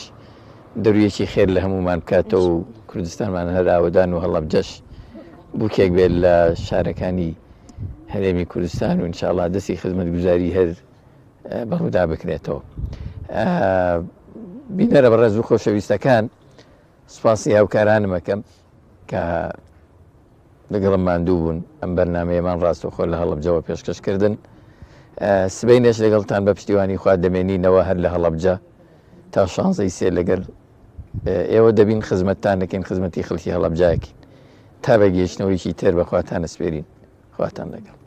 دەرویەکی خێر لە هەمومان بکاتەوە و کوردستانمان هەر ئاوەدان و هەڵەبجەش بووکێک بێت لە شارەکانی هەرێمی کوردستان و ئینشاءاللە دەستی خزمەتگوزاری هەر بەڕوودا بکرێتەوە بینەرە بەڕێز و خۆشەویستەکان سوپاسی هاوکارانم ئەکەم کە لەگەڵم ماندوو بوون ئەم بەرنمەیەمان ڕاستەوخۆ لە هەڵەبجەوە پێشکەش کردن. سبەینێش لەگەڵتان بە پشتیوانی خوا دەمێنینەوە هەر لە هەڵەبجە تا شانزەی سێ لەگەل ئێوە دەبین خزمەتتان دەکەین خزمەتی خەڵکی هەڵەبجەکەین تا بە گەیشتنەوەیکی تر بە خواتان ئەسپێرین خواتان لەگەڵ.